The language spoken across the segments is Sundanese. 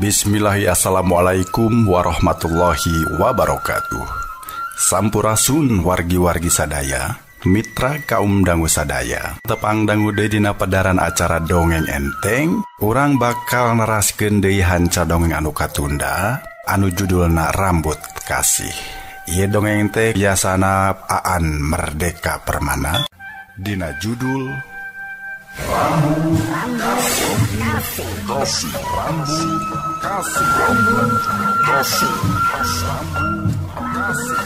Bismillahi assalamualaikum warahmatullahi wabarakatuh. Sampurasun wargi-wargi sadaya, mitra kaum dangu sadaya. Tepang dangu deui dina pedaran acara dongeng enteng, urang bakal neraskeun deui hanca dongeng anu katunda, anu judulna Rambut Kasih. Ieu dongeng teh biasana Aan Merdeka Permana dina judul Rambut Kasih. Kasih, Rambut Kasih, Rambut Kasih, Rambut Kasih.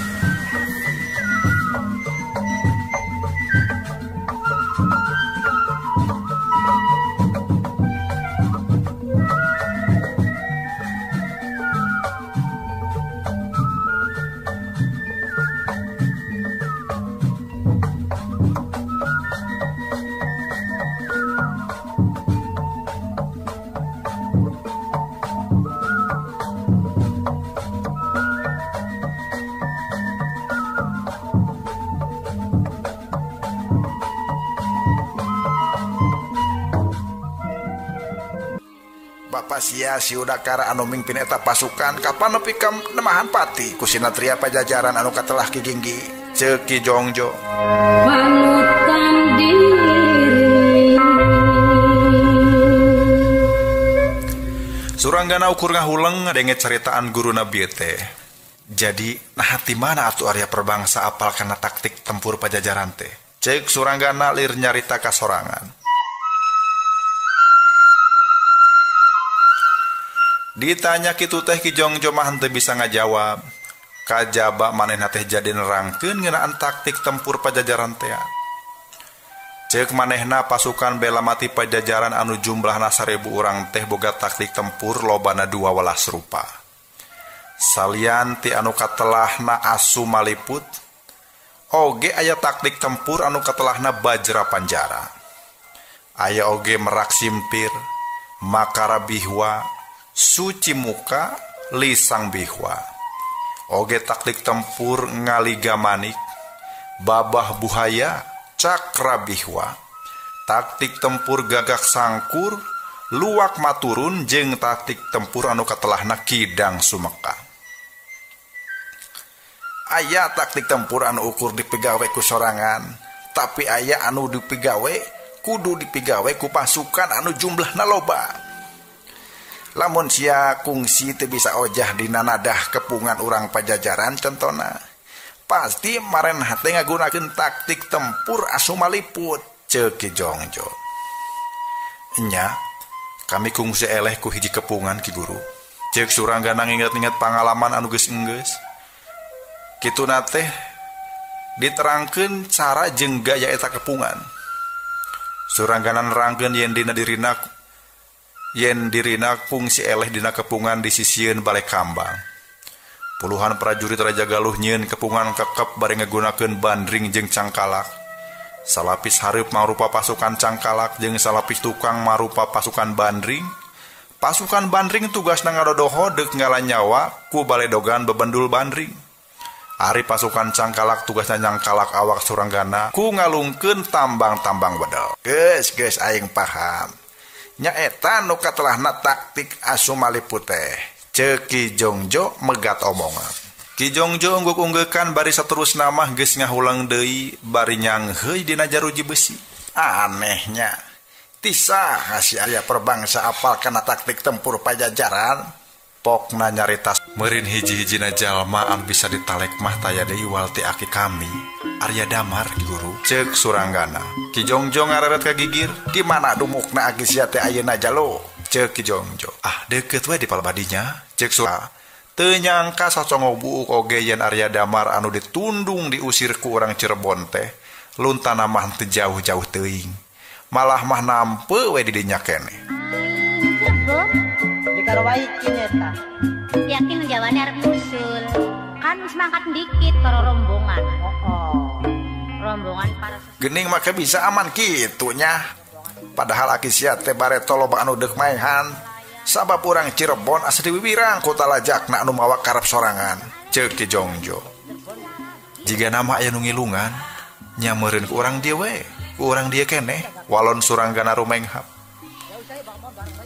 Bapak sia si Udakara anu mingpin eta pasukan kapan nepi ka nemahan pati ku sinatria pajajaran anu katelah Ki Ginggi ceuk Ki Jongjo. Panutan diri. Suranggana ukur ngahuleng ngadenge caritaan guruna bieu teh. Jadi nah hati mana atuh Arya Perbangsa apal kana taktik tempur pajajaran teh. Ceuk Suranggana lir nyarita ka sorangan. Ditanya kitu teh Ki Jongjo mah henteu bisa ngajawab. Kajaba manehna teh jadi nerangkeun ngeunaan taktik tempur pajajaran teh. Ceuk manehna pasukan bela mati pajajaran anu jumlahna 1000 urang teh boga taktik tempur lobana 12 rupa. Salian ti anu katelahna asu maliput, oge aya taktik tempur anu katelahna bajra panjara. Aya oge merak simpir, makara bihwa, suci muka, lisang bihwa. Oge taktik tempur ngaliga manik, babah buhaya, cakra bihwa. Taktik tempur gagak sangkur, luwak maturun, jeung taktik tempur anu katelahna kidang sumeka. Aya taktik tempur anu ukur dipigawe ku sorangan, tapi aya anu dipigawe kudu dipigawe ku pasukan anu jumlahna loba. Lamun sia kungsi teu bisa ojah dina nadah kepungan urang pajajaran contona, pasti maren hate ngagunakeun taktik tempur asu maliput ceuk Ki Jongjo. Nya, kami kungsi eleh ku hiji kepungan Ki Guru. Ceuk Suranggana nginget-inget pangalaman anu geus enggeus. Kituna teh diterangkeun cara jeung gaya eta kepungan. Suranggana nerangkeun yen dina dirina yen dirina kungsi eleh dina kepungan di sisieun Balai Kambang. Puluhan prajurit Raja Galuh nyieun kepungan kekep bari ngagunakeun bandring jeung cangkalak. Salapis hareup mangrupa pasukan cangkalak jeung salapis tukang marupa pasukan bandring. Pasukan bandring tugasna ngadodoho deuk ngala nyawa ku baledogan bebendul bandring. Ari pasukan cangkalak tugasna nyangkalak awak Suranggana ku ngalungkeun tambang-tambang bedel. Geus geus aing paham. Nyaeta nu katelahna taktik asu maliput teh. Ceuk Ki Jongjo megat omongan. Ki Jongjo ungguk-unggeukan bari saterusna mah geus ngahuleng deui bari nyangheuy dina jaruji besi. Anehnya, tisa si Arya Perbangsa apal kana taktik tempur pajajaran. Pokna nyarita meureun hiji-hijina jalma anu bisa ditalek mah taya deui wal ti aki kami Arya Damar Ki Guru. Ceuk Suranggana. Ki Jongjo ngareret ka gigir, di mana dumukna aki sia teh ayeuna jalo? Ceuk Ki Jongjo. Ah, deukeut we di palbadinya. Ceuk Surang. Teu nyangka sacongo buuk oge yen Arya Damar anu ditundung diusir ku urang Cirebon teh luntana mah teu jauh-jauh teuing. Malah mah nampe we di dinya keneh. Yakin jawane arep nyusul. Kan wis mangkat dikit karo rombongan. Oh. Rombongan para gening make bisa aman kitunya. Padahal aki sia teh bareto loba anu deuk maehan. Sabab urang Cirebon asa diwiwirang ku talajakna anu mawa karep sorangan. Ceuk Ki Jongjo. Jiga nama aya nu ngilungan, nya meureun ku urang dieu we, ku urang dieu keneh, walon Suranggana rumenghap.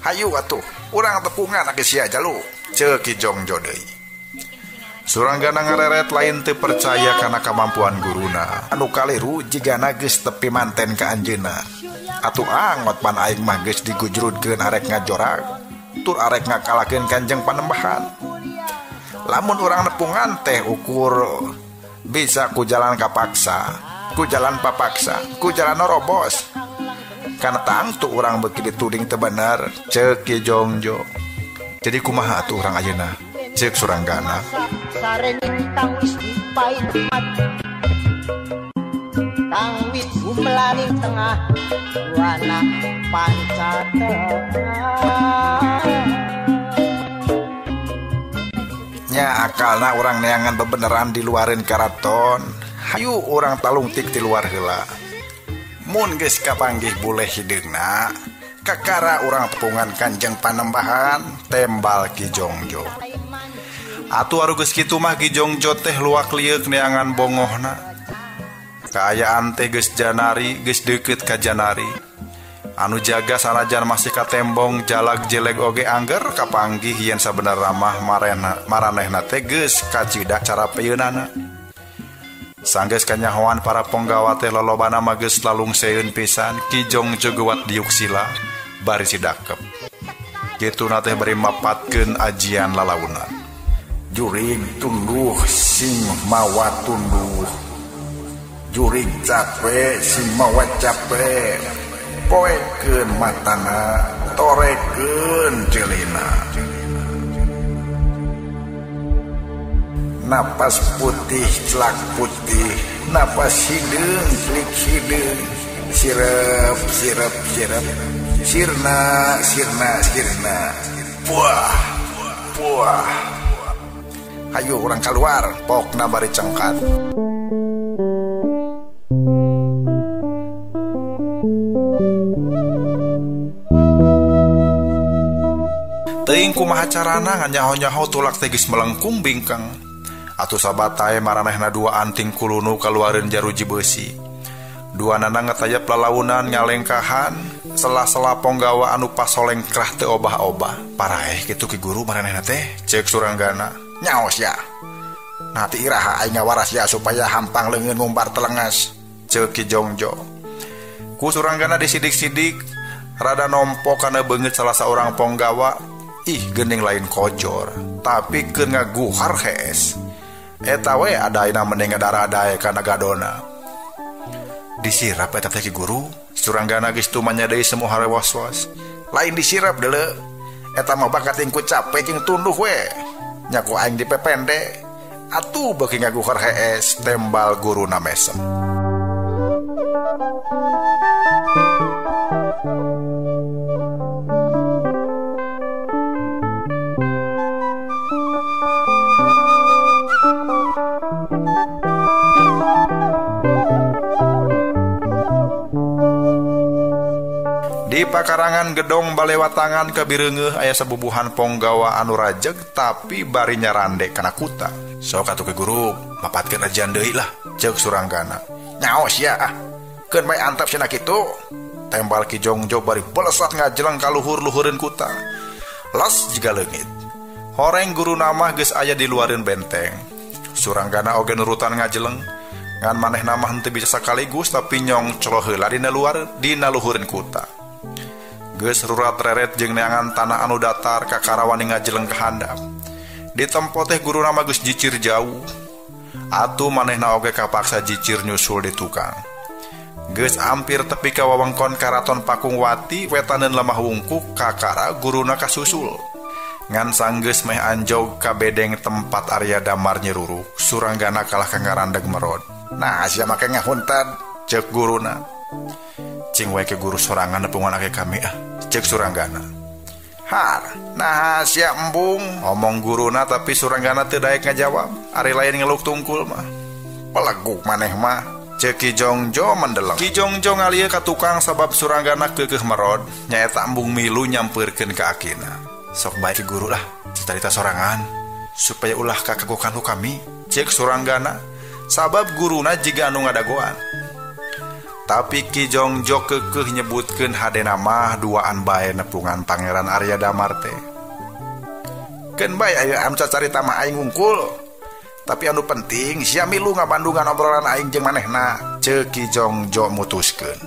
Hayu atuh urang tepungan ake sia jalu ceuk Ki Jongjo deui. Suranggana ngareret lain teu percaya kana kamampuan guruna. Anu kaliru jigana geus tepi manten ka anjeunna. Atuh angot pan aing mah geus digujrudkeun arek ngajorag tur arek ngakalahkeun Kanjeng Panembahan. Lamun urang nepungan teh ukur bisa ku jalan kapaksa, ku jalan papaksa, ku jalan nerobos. Kana tangtu urang beuki dituding teu bener ceuk Ki Jongjo. Jadi kumaha atuh urang ayeuna? Ceuk Suranggana. Nya akalna urang neangan bebeneran di luareun karaton. Hayu urang talungtik ti luar heula. Mun geus kapanggih buleh hideungna, kakara urang tepungan Kanjeng Panembahan tembal Ki Jongjo. Atuh arugeus kitu mah Ki Jongjo teh luak lieuk neangan bongohna. Kaayaan teh geus janari, geus deukeut ka janari. Anu jaga sanajan masih katembong jalag jeleg oge angger kapanggih yen sabenerna mah maranehna teh geus kacida cara peyeunana. Sanggeus kanyahoan para ponggawa teh lolobana mah geus lalungseun pisan Ki Jongjo geuwat diuk sila bari sidakep. Kituna teh bari mapatkeun ajian lalauna. Jurig tunduh sing mawa tunduh, jurig cape sing mawa cape, poekeun matana torekeun celina. Napas putih celak putih, napas hideung celik hideung, sirep sirep sirep, sirna sirna sirna, buah buah. Hayu urang keluar pokna bari cengkat. Teuing kumaha carana ngan nyaho-nyaho tulak teh geus melengkung bingkeng. Atuh sabatae maranehna dua anting kulunu kaluareun jaruji beusi. Dua nana ngetayap lalaunan ngalengkahan sela-sela ponggawa anu pasolengkrah teu obah-obah. Paraeh kitu ki guru maranehna teh ceuk Suranggana. Nyaos ya. Nah ti iraha aing ngawaras ya supaya hampang leungeun ngumbar telengas ceuk Ki Jongjo. Ku Suranggana disidik-sidik rada nompo kana beungeut salah saurang ponggawa. Ih geuning lain kojor tapi keur ngaguhar hees. Eta we adaina mending ngadaradae kana gadona. Disirap eta teh ki guru. Suranggana geus tumanya deui semu harewos-wos. Lain disirap deuleu. Eta mah bakat ku cape jeung tunduh we. Nya ku aing dipepende. Atuh beuki ngaguhar hees tembal guruna mesem. Di pakarangan gedong balewatangan kabireungeuh aya sabubuhan ponggawa anu rajeg tapi bari nyarande kana kuta. Sok atuh ke guru, mapatkeun ajian deui lah, ceuk Suranggana. Nyaos ya ah. Keun bae antep cenah kitu. Tembal Ki Jongjo bari belesat ngajeleng ka luhur-luhureun kuta. Las jiga leungit. Horeng guru mah geus aya di luareun benteng. Suranggana oge nurutan ngajeleng. Ngan manehna mah henteu bisa sakaligus tapi nyong celo heula dina luar dina luhureun kuta. Geus rurat reret jeung neangan tanah anu datar kakara wani ngajeleng ka handap. Di tempo teh guruna mah geus jicir jauh. Atuh manehna oge kapaksa jicir nyusul di tukang. Geus ampir tepi ka wewengkon karaton Pakungwati wetaneun lemah wungkuk kakara guruna kasusul. Ngan sanggeus meh anjog ka bedeng tempat Arya Damar nyeruruk, Suranggana kalah ka ngarandeg merod. Nah sia make ngahuntan ceuk guruna. Cing wae ke guru sorangan nepungan ake kami ah, ceuk Suranggana. Har, nah sia embung, omong guruna tapi Suranggana teu daek ngajawab. Ari lain ngeluk tungkul mah. Peleguk maneh mah, ceuk Ki Jongjo mendeleng. Ki Jongjo ngalieu ka tukang sabab Suranggana keukeuh merod, nyaeta embung milu nyampeurkeun ka akina. Sok bae ki guru lah, carita sorangan supaya ulah kakagokan ku kami, ceuk Suranggana. Sabab guruna jiga anu ngadagoan. Tapi Ki Jongjo keukeuh nyebutkeun hadena mah duaan bae nepungan Pangeran Arya Damar teh. Keun bae aya amca carita mah aing hungkul. Tapi anu penting sia milu ngabandungan obrolan aing jeung manehna, ceuk Ki Jongjo mutuskeun.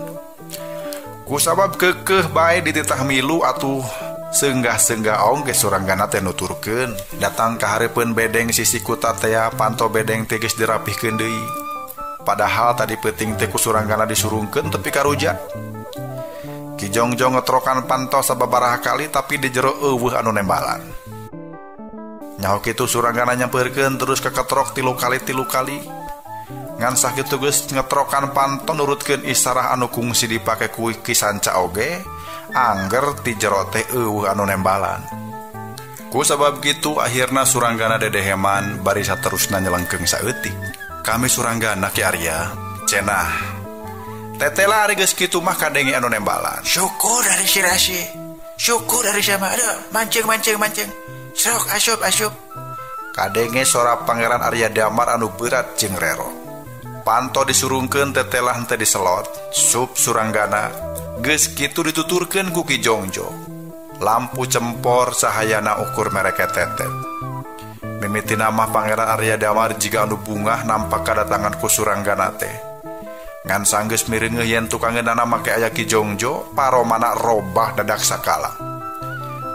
Kusabab keukeuh bae dititah milu atuh senggah-senggah ongge Suranggana teh nuturkeun. Datang ka hareupeun bedeng sisi kuta tea panto bedeng teh geus dirapihkeun deui. Padahal tadi peuting teh ku Suranggana disurungkeun tepi ka rujak. Ki Jongjo ngetrokan panto sababaraha kali tapi di jero eueuh anu nembalan. Nyaho kitu Suranggana nyampeurkeun terus kaketrok tilu kali. Ngan sakitu geus ngetrokan panto nurutkeun isarah anu kungsi dipake ku Ki Sanca oge, angger ti jero teh eueuh anu nembalan. Ku sabab kitu akhirna Suranggana dedeheman bari saterusna nyelengkeung saeutik. Kami Suranggana Ki Arya, cenah. Tetela ari geus kitu mah kadenge anu nembalan. Syukur ari sirasi. Syukur ari sama. Aduh, mancing. Sok asup. Kadenge sora Pangeran Arya Damar anu berat jeung rero. Panto disurungkeun tetela henteu diselot. Sup Suranggana geus kitu dituturkeun ku Ki Jongjo. Lampu cempor cahayana ukur mereka tetet. Mimitina mah Pangeran Arya Damar jiga anu bungah nampak kadatangan ku Suranggana teh. Ngan sanggeus mireungeuh yen tukangeunana make aya Ki Jongjo, paromana robah dadak sakala.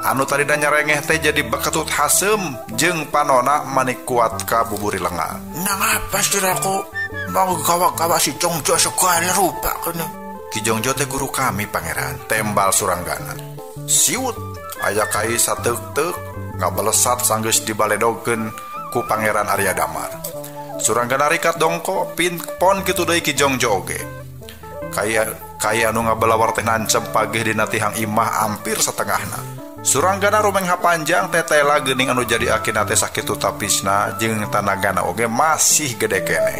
Anu tadina nyarengeh teh jadi beketut haseum jeung panona manik kuat ka buburi lengan. Nangapa siraku mau gawa-gawa si Jongjo segala rupa kene? Ki Jongjo teh guru kami pangeran, tembal Suranggana. Siut aya kai sateuk-teuk ngabelesat sanggeus dibaledogeun ku Pangeran Arya Damar. Suranggana rikat dongko pin pon kitu deui Ki Jongjo oge. Kaya anu ngabelawar teh nancep pageh dina tihang imah hampir satengahna. Suranggana rumengha panjang tetela geuning anu jadi akina teh sakitu tapisna jeung tanagana oge masih gede keneh.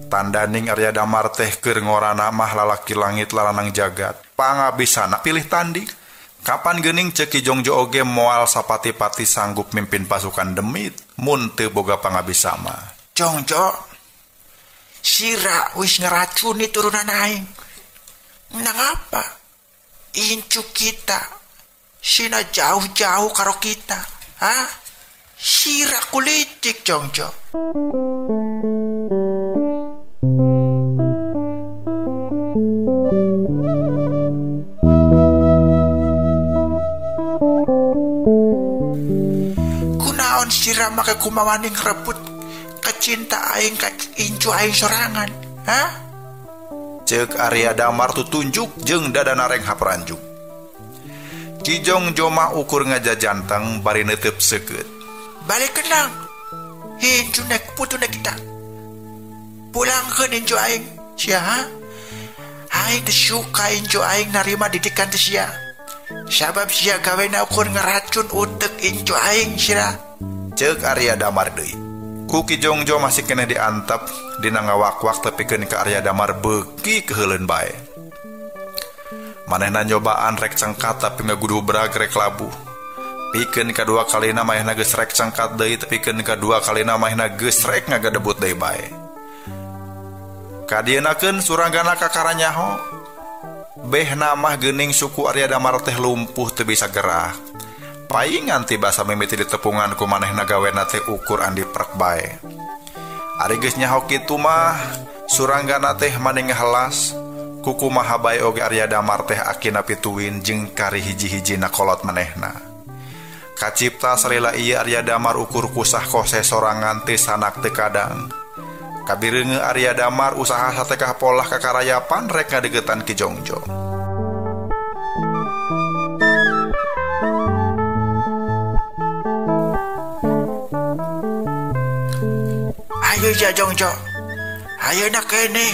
Tandaning Arya Damar teh keur ngorana mah lalaki langit lalanang jagat. Pangabisana pilih tanding. Kapan geuning ceuk Ki Jongjo oge moal sapati-pati sanggup mimpin pasukan demit mun teu boga pangabisa mah. Jongjo, sira wis ngeracuni turunan aing. Nangapa? Incu kita sina jauh-jauh karo kita. Hah? Sira kulicik Jongjo. Kunaon sira make kumawani ngrebut kecinta aing ka incu aing sorangan, ha? Ceuk Arya Damar tutunjuk jeung dadana renghap ranjuk. Ki Jongjo mah ukur ngajajanteng bari neuteub seukeut. Balik kenang, incu nek putu nek kita. Pulangkeun incu aing, sia ha? Aing teu suka incu aing narima didikan teh sia. Sabab sia gawena ukur ngeracun utek incu aing sira. Ceuk Arya Damar deui. Ku Ki Jongjo masih keneh diantep dina ngawakwak tepikeun ka Arya Damar beuki keheuleun bae. Manehna nyobaan rek cengkat tapi ngagudubrag rek labuh. Pikeun kadua kalina manehna geus rek cengkat deui tepikeun kadua kalina manehna geus rek ngagadebut deui bae. Kadienakeun Suranggana kakaranyaho. Behna mah geuning suku Arya Damar teh lumpuh teu bisa gerak. Paingan tibasa mimiti ditepungan ku manehna gawena teh ukur andi prek bae. Ari geus nyaho kitu mah Suranggana teh maning ngahelas. Kuku maha bae oge Arya Damar teh akina pituin jeung kari hiji-hijina kolot manehna. Kacipta salila ieu Arya Damar ukur kusah kose sorangan teu sanak teu kadang. Kabireungeun Arya Damar usaha satekah polah kakarayapan rek ngadeukeutan Ki Jongjo. Ayo ja Jongjo, ayeuna keneh.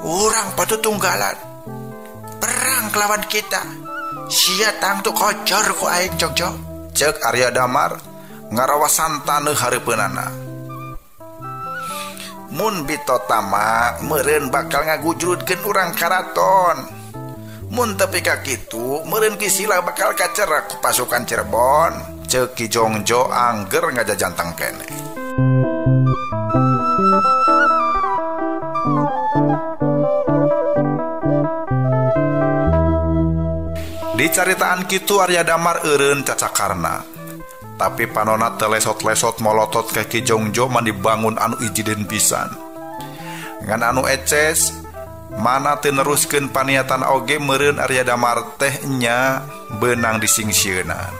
Urang patutunggalan perang kelawan kita. Sia tangtu kocor ku aing Jongjo. Ceuk Arya Damar ngarawasan taneuh hareupeunana. Mun bitotama meureun bakal ngagujrudkeun urang karaton. Mun tepi ka kitu meureun Ki Sila bakal kacerak ku pasukan Cirebon. Ceuk Ki Jongjo angger ngajajanteng keneh. Dicaritaan kitu Arya Damar eureun cacakarna. Tapi panona teu lesot-lesot molotot ka Ki Jongjo mah dibangun anu ijidin pisan. Ngan anu eces mana teu neruskeun paniatan oge meureun Arya Damar teh nya beunang disingsieunan.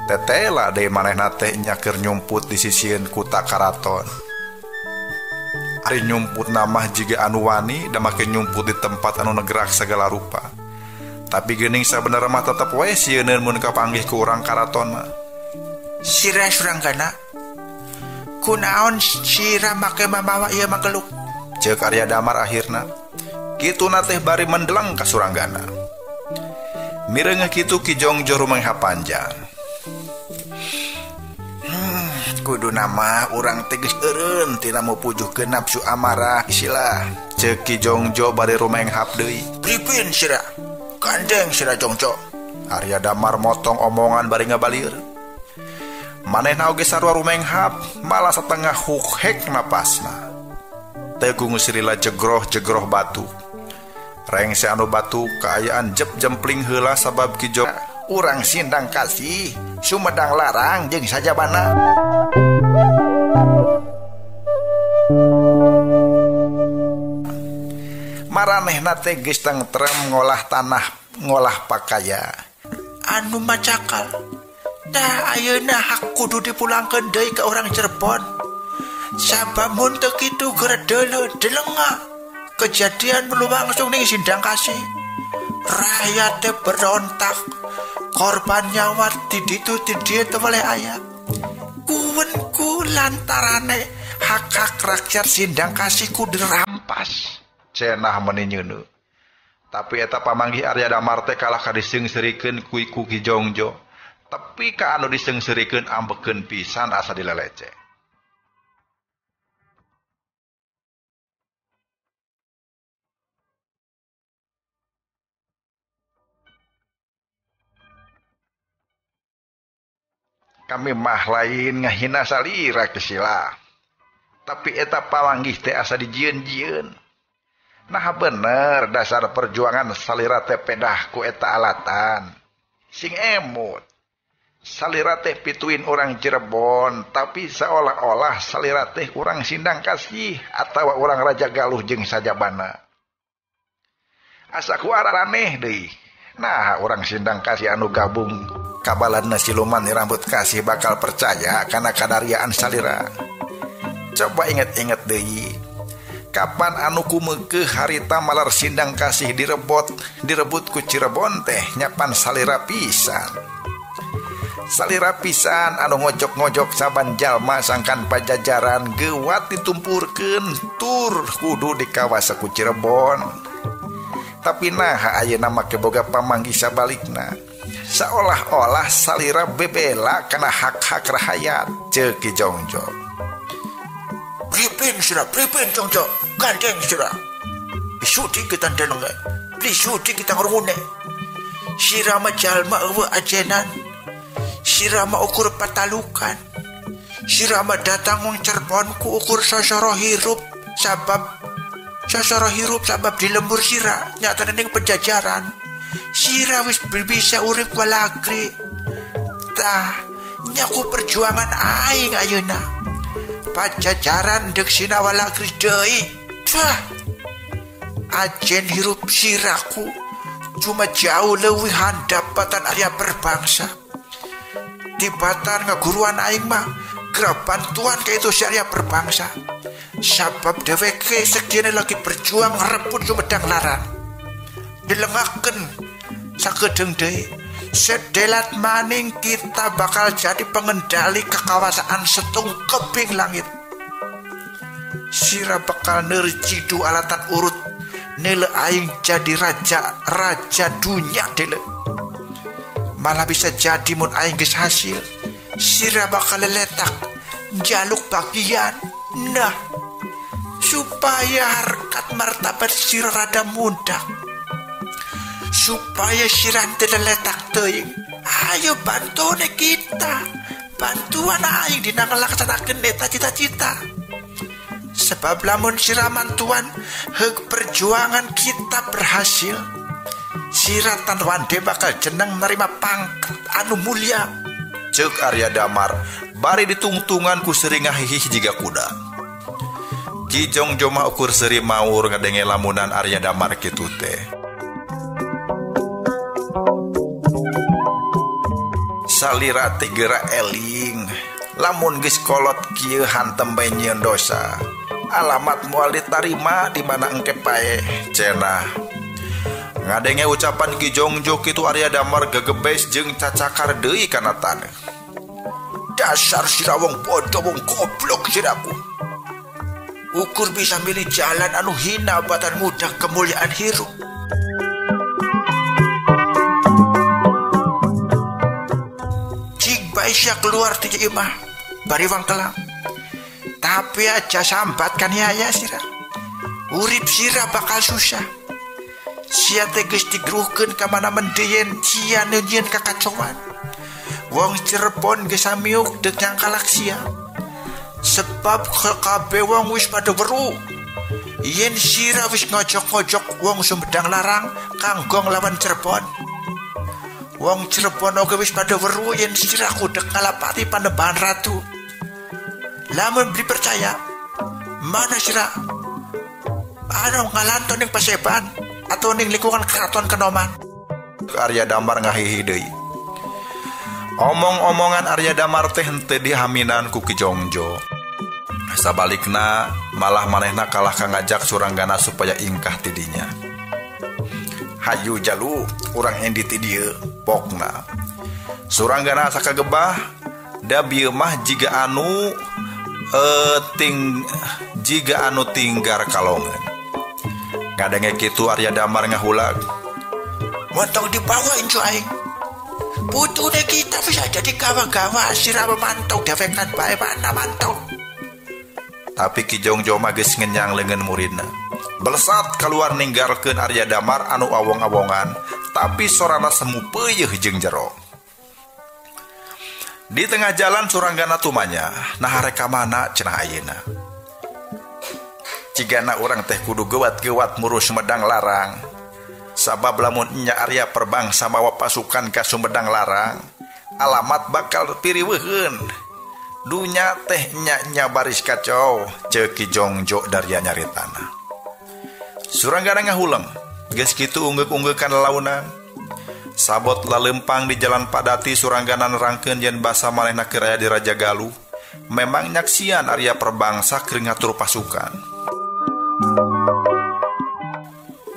Tetela deui manehna teh nya keur nyumput di sisieun kuta karaton. Ari nyumput namah jiga anu wani da make nyumput di tempat anu negerak sagala rupa. Tapi geuning sabenerna mah tetep we sieuneun mun kapanggih ku urang karaton mah. Sira Suranggana, kunaon sira make mamawa ieu mageluk? Ceuk Arya Damar akhirna. Kituna teh bari mendeleng ka Suranggana. Mireungeuh kitu Ki Jongjo rumengha panjang. Kudu nama urang teh geus eureun tina mupujuhkeun nafsu amarah isilah. Ceuk Ki Jongjo bari rumenghap deui. Pripun sira? Gandeng sira Jongjo. Arya Damar motong omongan bari ngabalieur. Manehna oge sarua rumenghap, malah setengah hukhek napasna. Tegung sirila jegroh-jegroh batu. Rengse anu batu kaayaan jep jempling heula sabab Ki Jongjo urang Sindang Kasih, Sumedang Larang jeung sajabana. Maranehna teh geus tengtrem ngolah tanah, ngolah pakaya. Anu macakal. Tah ayeuna hak kudu dipulangkeun deui ka urang Cirebon. Sabab mun teu kitu geredeuleu delengah. Kejadian langsung ning Sindang Kasih. Rakyat teh berontak. Korban nyawa di ditu di dieu teu weleh aya. Kuwen ku lantarane hak-hak rakyat Sindang Kasih ku dirampas. Cenah meni nyeuneu. Tapi eta pamanggih Arya Damar teh kalah ka diseungseurikeun ku Ki Jongjo. Tapi ka anu diseungseurikeun ambekeun pisan asa dilelece. Kami mah lain ngahina salira Ki Sila. Tapi eta pamanggih teh asa dijieun-jieun. Nah bener dasar perjuangan salira teh pedah ku eta alatan. Sing emut. Salira teh pituin orang Cirebon, tapi seolah-olah salira teh orang Sindang Kasih atawa orang Raja Galuh jeung sajabana. Asa ku araneh deui. Nah, orang Sindang Kasih anu gabung kabalanna siluman rambut kasih bakal percaya kana kadariaan salira. Coba inget-inget deui. Kapan anu kumekeuh harita malar Sindang Kasih direbut ku Cirebon teh nyapan salira pisan. Salira pisan anu ngojok-ngojok saban jalma sangkan pajajaran geuwat ditumpurkeun tur kudu dikawasa ku Cirebon. Tapi naha ayeuna make boga pamanggih sabalikna. Seolah-olah salira bebela kana hak-hak rahayat ceuk Ki Jongjo. Pripun sira, pripun Jongjo, gandeng sira. Bisudi kita ndelenge, bisudi kita ngrungune. Sira mah jalma eueuh ajenan. Sira mah ukur patalukan. Sira mah datang wong Cirebon ku ukur sosoro hirup sabab sosoro hirup sabab di lembur sira nyatane ning pejajaran. Sira wis bisa urip walagri. Tah nyaku perjuangan aing ayeuna. Pajajaran deuk sina walagri deui. Tah ajen hirup siraku cuma jauh leuwih handapatan Arya berbangsa. Tibatan ngaguruan aing mah gerak bantuan ke itu si Arya berbangsa. Sabab dheweke sekian lagi berjuang rebut Sumedang Larang. Dilengaken sakedeng deui. Sedelat maning kita bakal jadi pengendali kekawasaan setung keping langit. Sira bakal nerjidu alatan urut nele aing jadi raja raja dunia dele. Malah bisa jadi mun aing geus hasil. Sira bakal leletak jaluk bagian. Nah, supaya harkat martabat sira rada mundak. Supaya sirah teu leletak teuing. Ayo bantune kita. Bantuan aing dina ngalaksanakeun eta cita-cita. Sebab lamun sirah mantuan heug perjuangan kita berhasil, sirah tan wande bakal jeneng nerima pangkat anu mulia. Ceuk Arya Damar bari ditungtungan ku seuri ngahihih jiga kuda. Ki Jongjo mah ukur seuri maur ngadenge lamunan Arya Damar kitu teh. Salira teh geura eling, lamun geus kolot kieu hantem bae nyieun dosa. Alamat moal ditarima di mana engke pae cenah. Ngadenge ucapan Ki Jongjo kitu Arya Damar gegebes jeung cacakar deui kana taneuh. Dasar sira wong bodoh wong goblok siraku. Ukur bisa milih jalan anu hina batan mudah kemuliaan hirup. Cik bae sia keluar ti imah bari wangkelang. Tapi aja sambat kan yaya sira. Urip sira bakal susah. Sia teh geus digruhkeun ka mana mendeyen sia nyieun kakacauan. Wong Cirebon geus samiuk deuk nyangkalak sia. Sebab kabeh wong wis padha weruh yen sira wis ngojok-ngojok wong Sumedang Larang kanggo nglawan Cirebon. Wong Cirebon oge wis padha weruh yen sira kudek ngalapati Panembahan Ratu. Lamun beli percaya, mana sira anu ngalanton ning paseban atau ning lingkungan keraton Kenoman. Arya Damar ngahihi deui. Omong-omongan Arya Damar teh henteu dihaminan ku Ki Jongjo. Sabalikna malah manehna kalah ka ngajak Suranggana supaya ingkah ti dinya. Hayu jalu urang endi ti dieu pokna. Suranggana asa kagebah da bieu mah jiga anu jiga anu tinggar kalongeun. Ngadenge kitu Arya Damar ngahulag. Montong dibawa incu aing. Putune kita bisa jadi gawa-gawa sira memantau dewekan bae mana mantau. Tapi Ki Jongjo mah geus ngenyang leungeun muridna. Belesat keluar ninggalkeun Arya Damar anu awong-awongan, tapi sorana semu peuyeih jeung jero. Di tengah jalan Suranggana tumanya, nah rek ka mana cenah ayeuna. Cigana urang teh kudu gewat-gewat murus Sumedang Larang. Sabab lamun nya Arya Perbangsa mawa pasukan ka Sumedang Larang, alamat bakal piriweuheun. Dunya teh nya baris kacau, ceuk Ki Jongjo daria nyaritana. Suranggana ngahuleng, geus kitu unggeuk-unggeukan lalaunan. Sabot lalempang di jalan Padati Suranggana nerangkeun yen basa manehna keur aya di Raja Galuh, memang nyaksian Arya Perbangsa keur ngatur pasukan.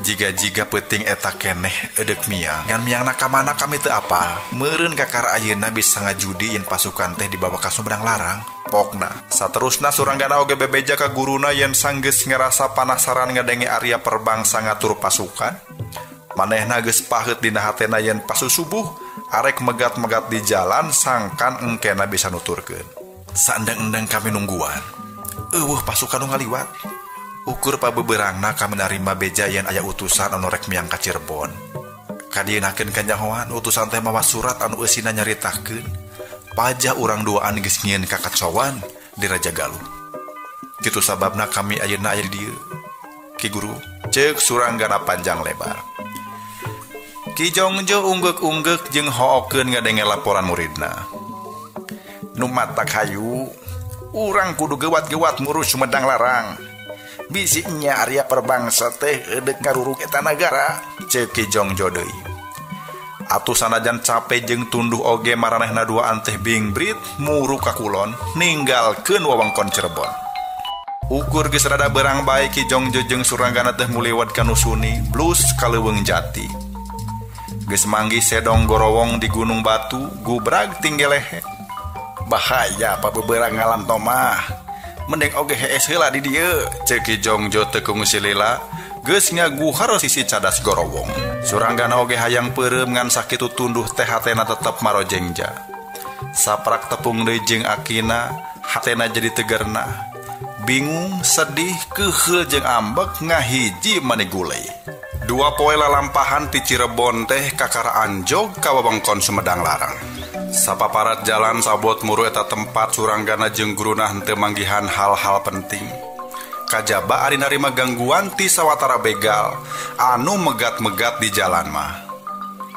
Jiga-jiga peuting eta keneh edeuk miang. Ngan miangna ka mana kami teu apal. Meureun kakara ayeuna bisa ngajudi yen pasukan teh dibawa ka Sumedang Larang. Pokna saterusna Suranggana oge bebeja ka guruna yen sanggeus ngerasa panasaran ngadenge Arya Perbangsa ngatur pasukan. Manehna geus paheut dina hatena yen pasusubuh arek megat-megat di jalan sangkan engkena bisa nuturkeun. Saendang-endang kami nungguan. Eueuh pasukan nu ngaliwat. Ukur pabeberangna kami narima beja yen aya utusan anu rek miang ka Cirebon. Kadienakeun kanyahoan utusan teh mawa surat anu eusina nyaritakeun pajah urang duaan geus nyieun kakacoan di Raja Galuh. Kitu sababna kami ayeuna aya di dieu. Ki Guru, ceuk Suranggana panjang lebar. Ki Jongjo unggeuk-unggeuk jeung hookeun ngadenge laporan muridna. Nu matak hayu, urang kudu gewat-gewat ngurus Sumedang Larang. Bisi nya Arya Perbangsa teh edeuk ngaruruk eta nagara, ceuk Ki Jongjo deui. Atuh sanajan cape jeung tunduh oge maranehna duaan teh bingbrit muru ka kulon ninggalkeun wewengkon Cirebon. Ukur geus rada berang bae Ki Jongjo jeung Suranggana teh muliwat ka nu suni blus ka leuweung jati. Geus manggih sedong gorowong di Gunung Batu gubrag tinggelehe. Bahaya pabeberang ngalam tomah. Mending oge hees heula di dieu, ceuk Ki Jongjo teu kungsi lila geus ngaguhar sisi cadas gorowong. Suranggana oge hayang peureum ngan sakitu tunduh teh hatena tetep marojengja. Saprak tepung deui jeung akina, hatena jadi tegerna. Bingung, sedih, keuheul jeung ambek ngahiji mani gulei. Dua poe lalampahan ti Cirebon teh kakara anjog ka wewengkon Sumedang Larang. Sapaparat jalan sabot muru eta tempat Suranggana jeung guruna henteu manggihan hal-hal penting. Kajaba ari narima gangguan ti sawatara begal anu megat-megat di jalan mah.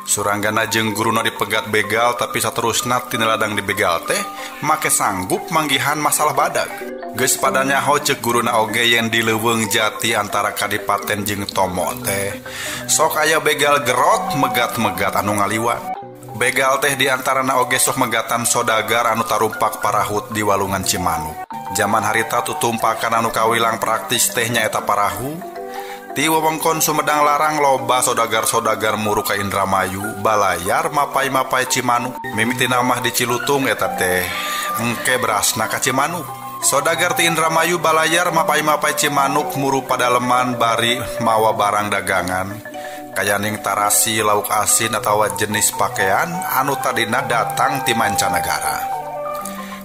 Suranggana jeung guruna dipegat begal tapi saterusna tina ladang dibegal teh make sanggup manggihan masalah badag. Geus pada nyaho ceuk guruna oge yen di leuweung jati antara kadipaten jeung Tomo teh sok aya begal gerot megat-megat anu ngaliwat. Begal teh di antarana oge sok megatan sodagar anu tarumpak parahut di walungan Cimanuk. Jaman harita tutumpakan anu kawilang praktis teh nyaeta parahu. Ti wewengkon Sumedang Larang loba sodagar-sodagar muru ka Indramayu balayar mapai-mapai Cimanuk. Mimitina mah di Cilutung eta teh engke berasna ka Cimanuk. Sodagar ti Indramayu balayar mapai-mapai Cimanuk muru padaleman bari mawa barang dagangan. Kayaning tarasi, lauk asin atawa jenis pakaian anu tadina datang ti mancanagara.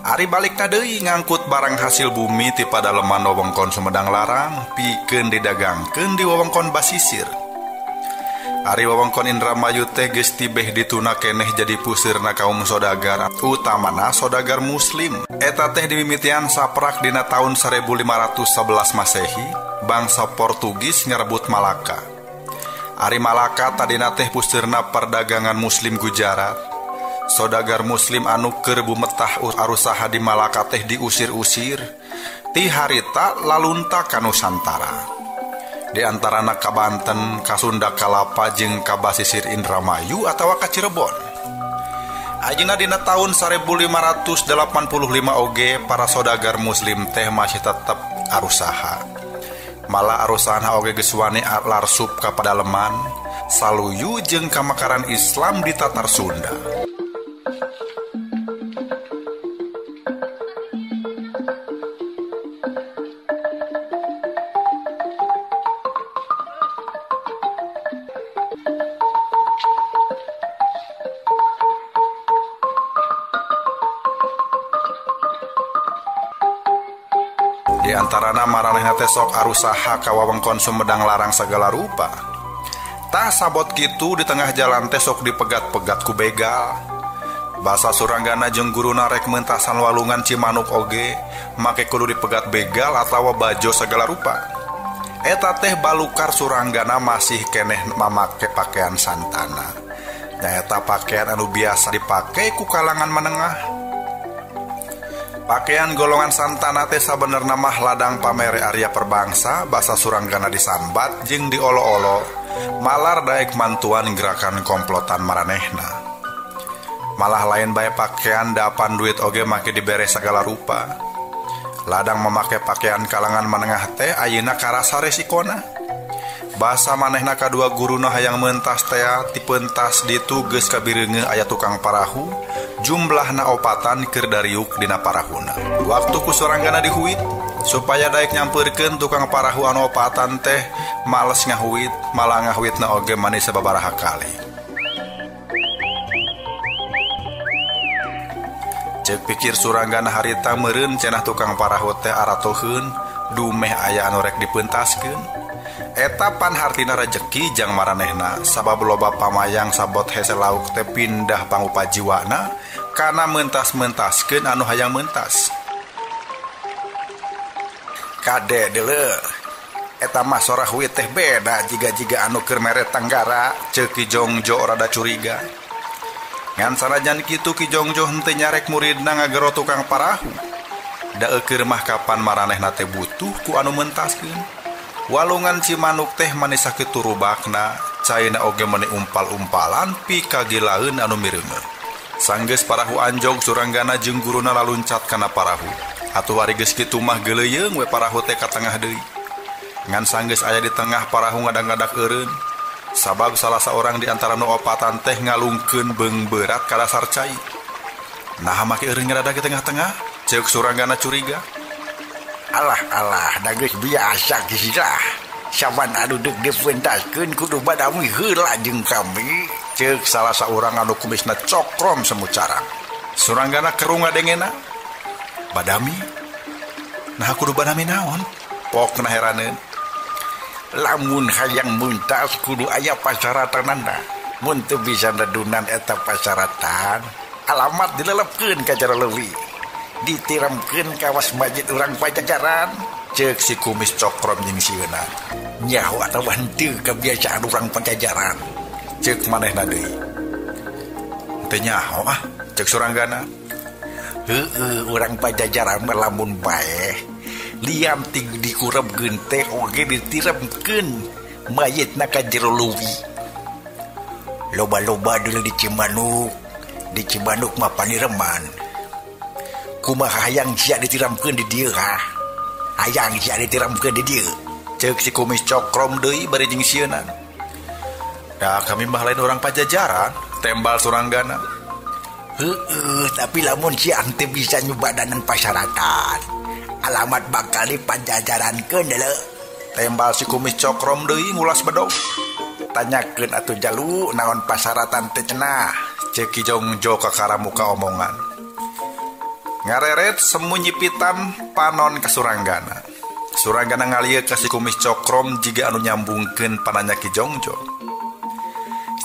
Ari balikna deui ngangkut barang hasil bumi ti padaleman wewengkon Sumedang Larang pikeun didagangkeun di wewengkon basisir. Ari wewengkon Indramayu teh geus tibeh dituna keneh jadi pusirna kaum sodagar, utamana sodagar muslim. Eta teh dimimitian saprak dina taun 1511 Masehi, bangsa Portugis ngerebut Malaka. Ari Malaka tadina teh pusirna perdagangan muslim Gujarat. Sodagar muslim anu keur bumetah arusaha di Malaka teh diusir-usir ti harita lalunta ka Nusantara. Di antarana ka Banten, ka Sunda Kalapa jeung ka basisir Indramayu atawa ka Cirebon. Ayeuna dina taun 1585 oge para sodagar muslim teh masih tetep arusaha. Malah arusaha oge geus wani larsup ka padaleman, saluyu jeung kamakaran Islam di Tatar Sunda. Di antarana maranehna teh sok arusaha ka wewengkon Sumedang Larang sagala rupa. Tah sabot kitu di tengah jalan teh sok dipegat-pegat ku begal. Basa Suranggana jeung guruna rek mentasan walungan Cimanuk oge make kudu dipegat begal atawa bajo sagala rupa. Eta teh balukar Suranggana masih keneh mamake pakaian santana. Nyaeta pakaian anu biasa dipake ku kalangan menengah. Pakaian golongan santana teh sabenerna mah ladang pamere Arya Perbangsa, basa Suranggana disambat jeung diolo-olo, malar daek mantuan gerakan komplotan maranehna. Malah lain bae pakaian dapan duit oge make dibere sagala rupa. Ladang memake pakaian kalangan menengah teh ayeuna karasa resikona. Basa manehna kadua guruna hayang mentas tea tipentas ditu geus kabireungeun aya tukang parahu. Jumlahna opatan keur dariuk dina parahuna. Waktu ku Suranggana dihuit supaya daek nyampeurkeun tukang parahu anu opatan teh males ngahuit, malah ngahuitna oge manis sababaraha kali. Ceuk pikir Suranggana harita meureun cenah tukang parahu teh aratoheun dumeh aya anu rek dipentaskeun. Eta pan hartina rejeki jang maranehna sabab loba pamayang sabot hese lauk teh pindah pangupa jiwana kana mentas-mentaskeun anu hayang mentas. Kade deuleu eta mah sora huit teh beda jiga-jiga anu keur mere tenggara ceuk Ki Jongjo rada curiga. Ngan sanajan kitu Ki Jongjo henteu nyarek muridna ngagero tukang parahu. Da eukeur mah kapan maranehna teh butuh ku anu mentaskeun. Walungan Cimanuk teh manis sakitu rubakna, caina oge meuni umpal-umpalan pikagilaeun anu mireuneuh. Sanggeus parahu anjog Suranggana jeung guruna laluncat kana parahu. Atuh ari geus kitu mah geuleuyeung we parahu teh ka tengah deui. Ngan sanggeus aya di tengah parahu ngadak-ngadak eureun. Sabab salah saorang di antara nu opatan teh ngalungkeun beung berat ka dasar cai. Naha make eureun ngadadak di tengah-tengah? Ceuk Suranggana curiga. Alah alah da geus biasa geus lah. Saban anu deuk dipentaskeun kudu badami heula jeung kami. Ceuk salah saurang anu kumisna cokrom semucarang. Suranggana kerung ngadengena. Badami? Nah kudu badami naon? Pokna heraneun. Lamun hayang muntas kudu aya pasaratanana. Mun teu bisa nedunan eta pasaratan, alamat dilelepkeun ka jero leuwi. Ditiramkeun kawas masjid urang Pajajaran. Ceuk si kumis cokrom jeung sieuna. Nyaho atawa henteu kebiasaan urang Pajajaran. Ceuk manehna deui. Teu nyaho ah, ceuk Suranggana. Heueuh, urang Pajajaran mah lamun bae lian ti dikurepkeun teh oge ditiremkeun mayitna ka jero leuwi. Loba-loba deuleu di Cimanuk, di Cimanuk mah panireman. Kumaha hayang sia ditiramkeun di dieu ha? Hayang sia ditiramkeun di dieu. Ceuk si kumis cokrom deui bari jeung sieuna. Da kami mah lain urang Pajajaran, tembal Suranggana. Heueuh, tapi lamun sia henteu bisa nyubadanan pasaratan, alamat bakal dipajajarankeun deuleu. Tembal si kumis cokrom deui ngulas bedog. Tanyakeun atuh jalu naon pasaratan teh cenah. Ceuk Ki Jongjo kakara muka omongan. Ngareret semu nyipitan panon ka Suranggana. Suranggana ngalieu ka si kumis cokrom jiga anu nyambungkeun pananya Ki Jongjo.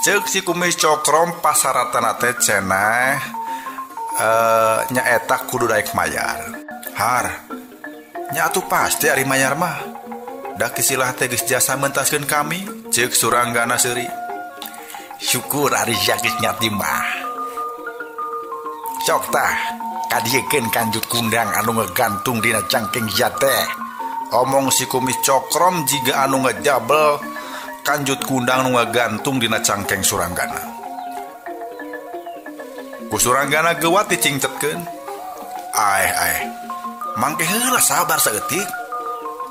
Ceuk si kumis cokrom pasaratan teh cenah nyaeta kudu daek mayar. Har, nya atuh pasti ari mayar mah. Da kisilah teh geus jasa mentaskeun kami, ceuk Suranggana seuri. Syukur ari sia geus nyati mah. Sok tah, kadiekeun kanjut kundang anu ngegantung dina cangkeng sia teh. Omong si kumis cokrom jiga anu ngejabel kanjut kundang nu ngagantung dina cangkeng Suranggana. Ku Suranggana geuwat dicingcetkeun. Aeh aeh, mangke heula sabar saeutik.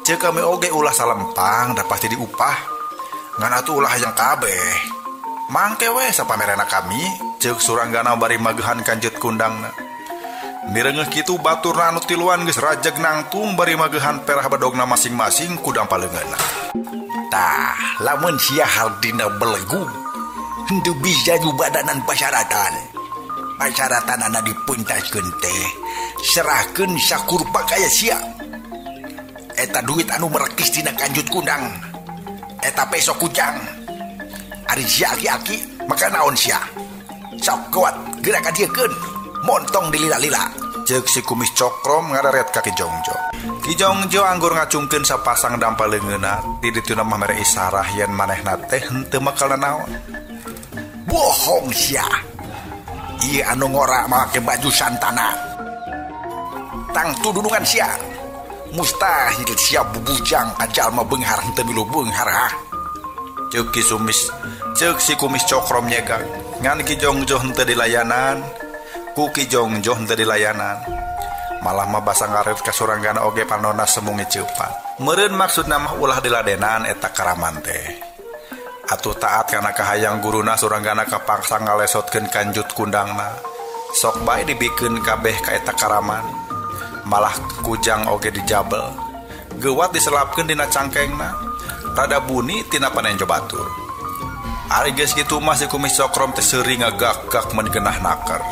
Ceuk kami oge ulah salempang da pasti diupah. Ngan atuh ulah hayang kabeh. Mangke we sapamerena kami, ceuk Suranggana bari magehan kanjut kundangna. Mirengeuh kitu baturna anu tiluan geus rajeg nangtung bari magehan perah bedogna masing-masing ku dampaleungeunna. Tah, lamun sia hardina belegu, henteu bisa nyubadanan pasaratan. Pasaratanana dipuntaskeun teh, serahkeun sakurpa kaya sia. Eta duit anu merekis dina kanjut kundang. Eta peso kujang. Ari sia aki-aki, maka naon sia? Sok kuat, geura ka diekeun. Montong dilila-lila. Ceuk si kumis cokrom ngareret ka Ki Jongjo. Ki Jongjo anggur ngacungkeun sapasang dampal leungeunna, di dituna mah mere isarah yen manehna teh henteu makal nanaon. Bohong sia. Ieu anu ngora make baju santana. Tangtu dudungan sia. Mustahil sia bubujang ka jalma beunghar henteu milu beunghar ha. Ceuk Ki Sumis, ceuk si kumis cokrom nyegak. Ngan Ki Jongjo henteu dilayanan. Ku Ki Jongjo henteu dilayanan. Malah mah basa ngaret ka Suranggana oge panona semu ngeceupan. Meureun maksudna mah ulah diladenan eta karaman teh. Atuh taat kana kahayang guruna Suranggana kapaksa ngalesotkeun kanjut kundangna. Sok bae dibikeun kabeh ka eta karaman. Malah kujang oge dijabel. Geuwat diselapkeun dina cangkengna. Rada buni tina panenjo batur. Ari geus kitu mah si kumis cokrom teh seuri ngagak-gak mun genah naker.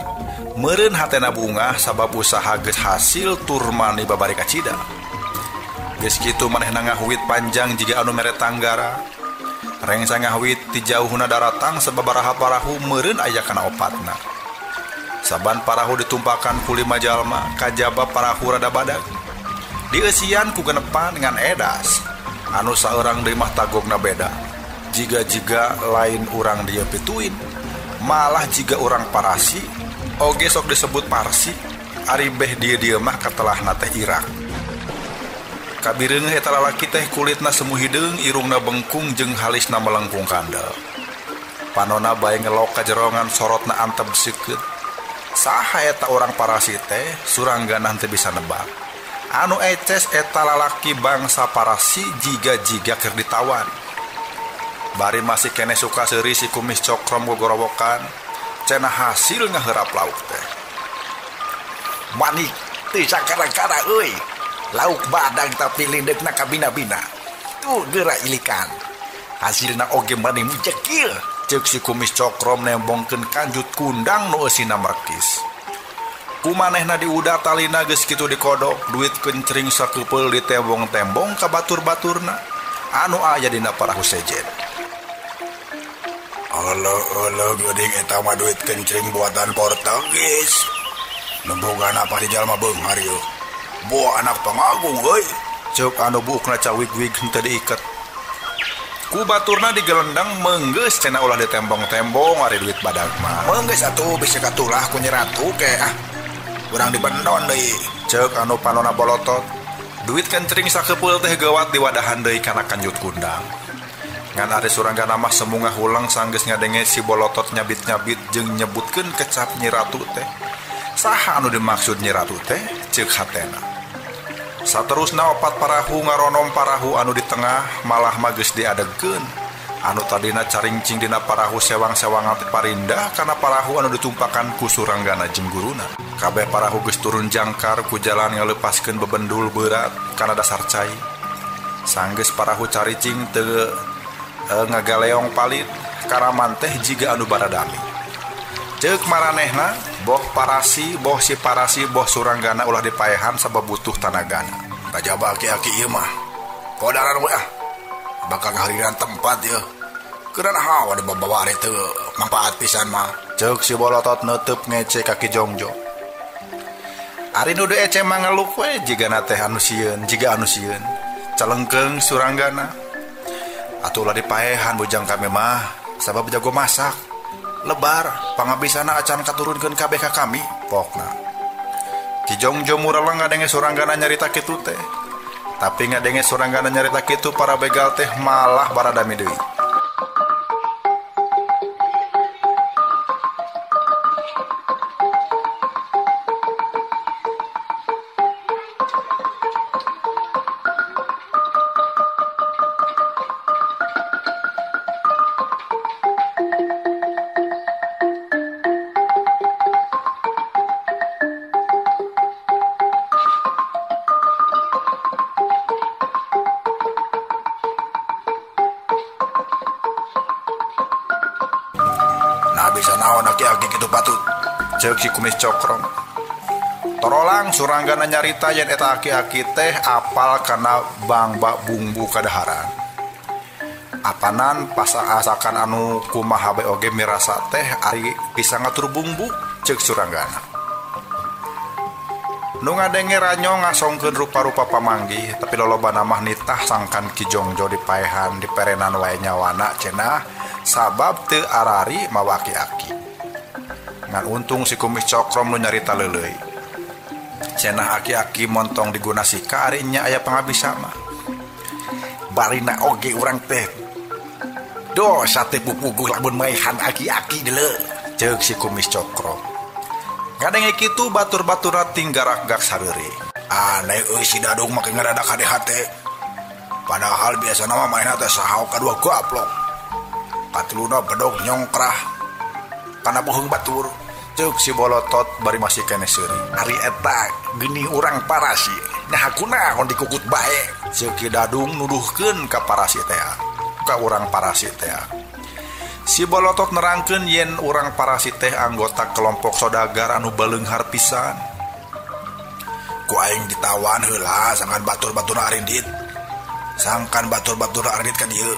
Meureun hatena bungah sabab usaha geus hasil tur mani babari kacida. Geus kitu manehna ngahuit panjang jiga anu mere tanggara. Rengsa ngahuit ti jauhna daratang sababaraha parahu meureun aya kana opatna. Saban parahu ditumpakan ku 5 jalma, kajaba parahu rada badag. Dieusian ku genepan ngan edas. Anu saurang deui mah tagogna beda. Jiga-jiga lain urang dieu pituin, malah jiga urang parasi. Oge sok disebut Parsi, ari beh dieu-dieu mah katelahna teh Irak. Kabireungeuh eta lalaki teh kulitna semu hideung, irungna bengkung jeung halisna melengkung kandel. Panona bae ngelok ka jerongan sorotna antep seukeut. Saha eta urang Parasi teh, Suranggana henteu bisa nebak. Anu eces eta lalaki bangsa Parasi jiga-jiga keur ditawan. Bari masih keneh suka seuri si kumis cokrom gogorowokan. Cenah hasil ngaheurap lauk teh. Manik teu sakara-kara euy. Lauk badang tapi lindeukna kabina-bina. Tuh geura ilikan. Hasilna oge maneh mujekil. Ceuk si kumis cokrom nembongkeun kanjut kundang nu eusina merekis. Ku manehna diuda talina geus kitu dikodok, duit kencring sakeupel ditembong-tembong ka batur-baturna. anu aya dina parahu sejen. Elo-elo geuning eta mah duit kencring buatan Portugis. Nu bogana pasti jalma beunghar ieu. Boa anak pangagung euy. Ceuk anu buukna cawig-wig henteu diiket. Ku baturna digelendang meunggeus cenah ulah ditembong-tembong ari duit badag mah. Meunggeus atuh bisa katulah ku Nyi Ratu ke ah. Urang dibendon deui. Ceuk anu panona bolotot. Duit kencring sakepeul teh geuwat diwadahan deui kana kanjut kundang. Ngan ari Suranggana mah semungah huleng sanggeus ngadenge si bolotot nyabit-nyabit jeung nyebutkeun kecap Nyi Ratu teh. Saha anu dimaksud Nyi Ratu teh? Ceuk hatena. Saterusna opat parahu ngaronom parahu anu di tengah malah mah geus diadegkeun. Anu tadina caringcing dina parahu sewang-sewangan teh parindah kana parahu anu ditumpakan ku Suranggana jeung guruna. Kabeh parahu geus turun jangkar ku jalan ngalepaskeun bebendul berat kana dasar cai. Sanggeus parahu caricing teu ngagaleong palit karaman teh jiga anu baradami. Ceuk maranehna boh parasi boh si parasi boh Suranggana ulah dipaehan sabab butuh tanagana. Kajaba aki-aki ieu mah kodaran we ah bakal ngahariran tempat ieu. Keran hawa dibawa ari teu manfaat pisan mah. Ceuk si bolotot neuteub ngece ka Ki Jongjo. Ari nu ece mah ngeluk we jigana teh anu sieun jiga anu sieun. Calengkeung Suranggana. Atuh ulah dipaehan bujang kami mah sabab jago masak. Lebar pangabisana acan katurunkeun kabeh ka kami pokna. Ki Jongjo mureleng ngadenge Suranggana nyarita kitu teh. Tapi ngadenge Suranggana nyarita kitu para begal teh malah baradami deui. Bisa naon aki-aki kitu patut. Ceuk si kumis cokrom. Torolang Suranggana nyarita yen eta aki-aki teh apal kana bangba bumbu kadaharan. Apanan pasa-asakan anu kumaha bae oge mirasa teh ari bisa ngatur bumbu ceuk Suranggana. Nu ngadenge ranyo ngasongkeun rupa-rupa pamanggih tapi lolobana mah nitah sangkan Ki Jongjo dipaehan diperenan wae nyawana cenah sabab teu arari mawa aki-aki. Ngan untung si kumis cokrom nu nyarita leuleuy. Cenah aki-aki montong digunasika ari nya aya pangabisa mah. Barina oge urang teh dosa teh pupuguh lamun maehan aki-aki deuleu. Ceuk si kumis cokrom. Ngadenge kitu batur-baturna tinggarak-gak sareuri. Aneh euy si Dadung make ngadadak hade hate. Padahal biasana mah maenna teh sahaok kadua gaplok. Katiluna bedog nyongkrah kana boheung batur. Ceuk si bolotot bari masih keneh seuri. Ari eta geuning urang parasi. Nah kunaon dikukut bae. Ceuk Ki Dadung nuduhkeun ka parasi teh. Ka urang parasi teh. Si bolotot nerangkeun yen urang parasi teh anggota kelompok sodagar anu baleunghar pisan. Ku aing ditawan heula sangkan batur-baturna arindit. Sangkan batur-baturna arindit ka dieu.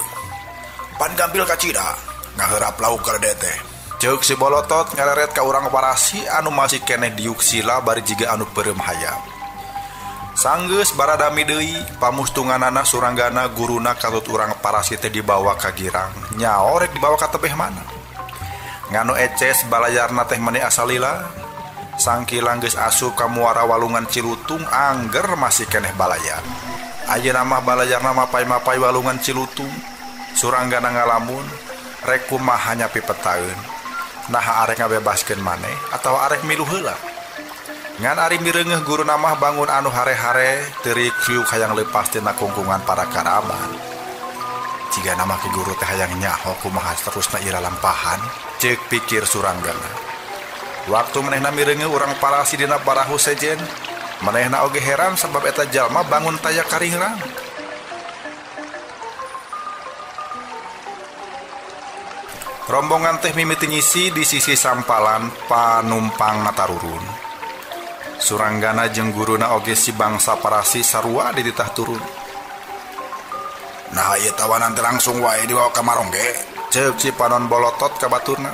Pan gampil kacida ngaheurap lauk ka teh. Ceuk si bolotot ngareret ka urang parasi anu masih keneh diuk sila bari jiga anu peureum hayam. Sanggeus baradami deui pamustunganana Suranggana guruna katut urang parasi teh dibawa ka girang. Nyaho rek dibawa ka tebeh mana. Nganu eces balayarna teh meni asalila. Sangkilang geus asup ka muara walungan Cilutung angger masih keneh balayar. Ayeuna mah balayarna mapay-mapay walungan Cilutung. Suranggana ngalamun rek kumaha nyapi petaeun. Naha arek ngabebaskeun maneh atawa arek milu heula. Ngan ari mireungeuh guruna mah bangun anu hare-hare teurik kriuk hayang leupas tina kungkungan para karaban. Jigana mah ki guru teh hayang nyaho kumaha terusna ira lampahan, ceuk pikir Suranggana. Waktu manehna mireungeuh urang parasi dina parahu sejen, manehna oge heran sabab eta jalma bangun taya karingrang. Rombongan teh mimiti ngisi di sisi sampalan panumpang natarurun. Suranggana jeung guruna oge si bangsa parasi sarua dititah turun. Nah ieu tawanan teh langsung wae dibawa ka Marongge. Ceuk si panon bolotot ka baturna.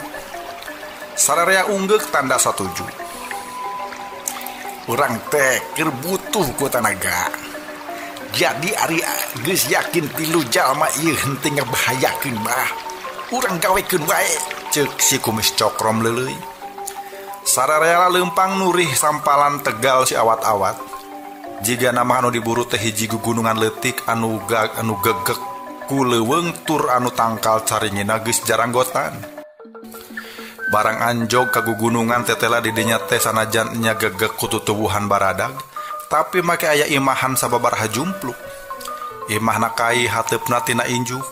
Sararea unggeuk tanda satuju. Urang teh keur butuh ku tanaga. Jadi ari geus yakin tilu jalma ieu henteu ngabahayakeun mah. Urang gawekeun wae. Ceuk si kumis cokrom leuleuy. Sararea leumpang nurih sampalan tegal si awat-awat. Jiga nama anu diburu teh hiji gugunungan leutik anu anu gegek ku leuweung tur anu tangkal caringina geus jaranggotan. Barang anjog ka gugunungan tetela di dinya teh sanajan nya gegek ku tutuwuhan baradag, tapi make aya imahan sababaraha jumpluk. Imahna kai hateupna tina injuk.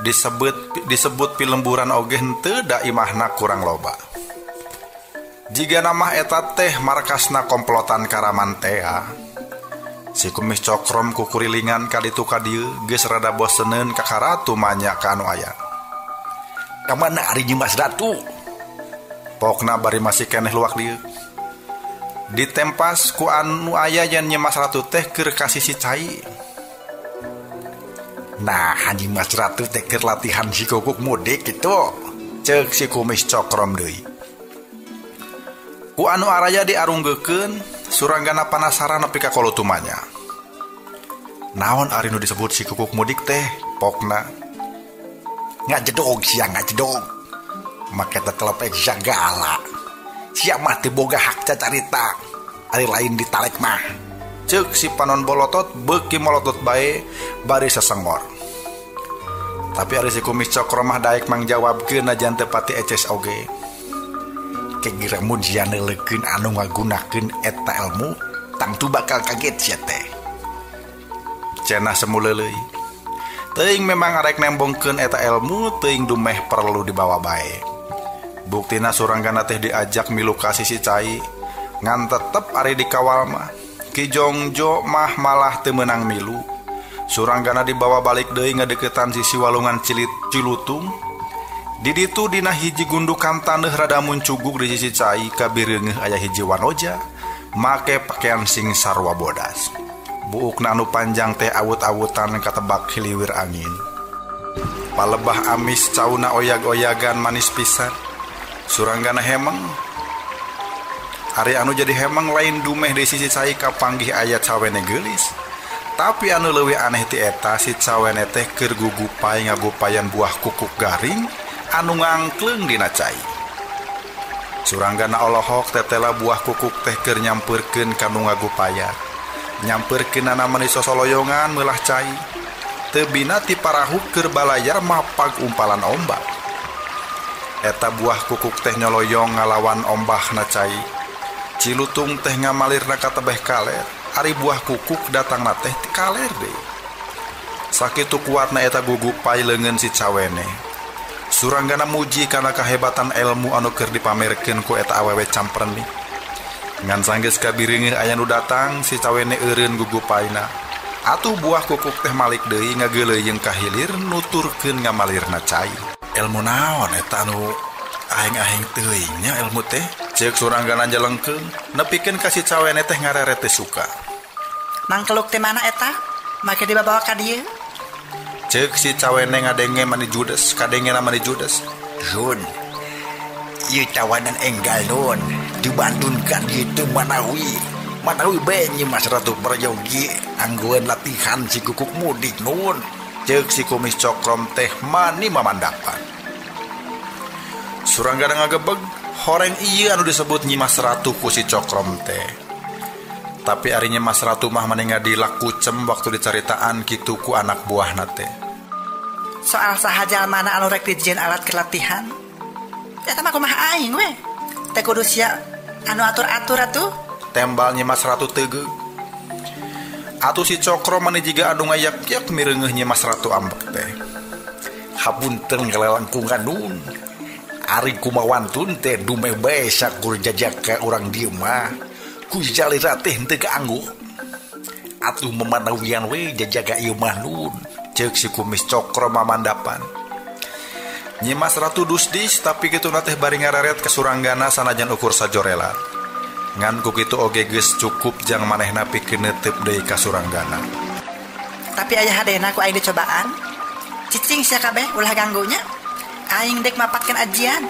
Disebut pilemburan oge henteu da imahna kurang loba. Jiga nama eta teh markasna komplotan Karaman tea. Si kumis cokrom kukurilingan kaditu kadieu geus rada boseneun ka karatu manya ka anu aya. Ka mana ari Nyimas Ratu? Pokna bari masih keneh luak lieu. Ditempas ku anu aya yen Nyimas Ratu teh keur ka sisi cai. Nah, Nyimas Ratu teh keur latihan si kukuk mudik kitu. Ceuk si kumis cokrom deui. Ku anu araya diarunggekeun, Suranggana panasaran nepi ka kolotumanya. Naon ari nu disebut si kukuk mudik teh? Pokna ngajedog sia ngajedog. Make teh telepek sagala. Sia mah teu boga hak cacarita. Ari lain ditalek mah. Ceuk si panon bolotot beuki molotot bae bari sesengor. Tapi ari si kumis cokro mah daek mangjawabkeun najan teu pati eces oge. Kegira mun sia neuleukeun anu ngagunakeun eta ilmu tangtu bakal kaget sia teh. Cenah semu leuleuy. Teuing memang arek nembongkeun eta ilmu teuing dumeh perlu dibawa bae. Buktina Suranggana teh diajak milu ka sisi cai ngan tetep ari dikawal mah. Ki Jongjo mah malah teu meunang milu. Suranggana dibawa balik deui ngadeukeutan sisi walungan Cilutung. Di ditu dina hiji gundukan taneuh rada muncugug di sisi cai kabireungeuh aya hiji wanoja make pakaian sing sarua bodas. Buukna anu panjang teh awut-awutan katebak hiliwir angin. Palebah amis cauna oyag-oyagan manis pisan. Suranggana hemeng. Ari anu jadi hemeng lain dumeh di sisi cai kapanggih aya cawene geulis. Tapi anu leuwih aneh ti eta si cawene teh keur gugupai ngagupayan buah kukuk garing anu ngangkleung dina cai. Suranggana olohok tetela buah kukuk teh keur nyampeurkeun ka nu ngagupayan. Nyampeurkeunana meni sosoloyongan meulah cai. Teu bina ti parahu keur balayar mapag umpalan ombak. Eta buah kukuk teh nyoloyong ngalawan ombakna cai. Cilutung teh ngamalirna ka tebeh kaler, ari buah kukuk datangna teh ti kaler deui. Sakitu kuatna eta gugupai leungeun si cawene. Suranggana muji kana kahebatan ilmu anu keur dipamerkeun ku eta awewe camperni. Ngan sanggeus kabireungeuh aya nu datang si cawene eureun gugupaina. Atuh buah kukuk teh malik deui ngageuleuyeung ka hilir nuturkeun ngamalirna cai. Ilmu naon eta anu aing-aing teuing nya ilmu teh? Ceuk Suranggana jelengkeung nepikeun ka si cawene teh ngareret teh suka. Mangkeluk teh mana eta? Make dibawa ka dieu? Ceuk si cawene ngadenge mani judes, kadengena mani judes. Sun, ieu tawanan enggal nun, dibandunkan gitu manawi. Manawi bae Nyimas Ratu Prayogi anggoan latihan si kukuk mudik nun. Ceuk si kumis cokrom teh mani mamandapan. Suranggana ngagebeg, horeng ieu anu disebut Nyimas Ratu ku si cokrom teh. Tapi ari Nyimas Ratu mah mani ngadilak kucem waktu dicaritaan kitu ku anak buahna teh. Soal saha jalmana anu rek dijieun alat kelatihan? Eta mah kumaha aing we? Teh kudu sia anu atur-atur atuh. Tembal Nyimas Ratu tegeug. Atuh si Cokro mani jiga anu ngayak-yak mireungeuh Nyimas Ratu ambek teh. Hapunten ngalelangkungan nun. Ari kumawantun teh dumeh bae sakur jajaka urang dieu mah. Ku jalira teh henteu kaanggo. Atuh memanawian we jajaga ieu mah nun. Ceuk si kumis Cokro mamandapan. Nyimas Ratu dusdis tapi kituna teh bari ngareret ka Suranggana sanajan ukur sajorela. Ngan ku kitu oge geus cukup jang manehna pikeun neuteup deui ka Suranggana. Tapi aya hadena ku aing dicobaan. Cicing sia kabeh ulah ganggunya. Aing dek mapatkeun ajian.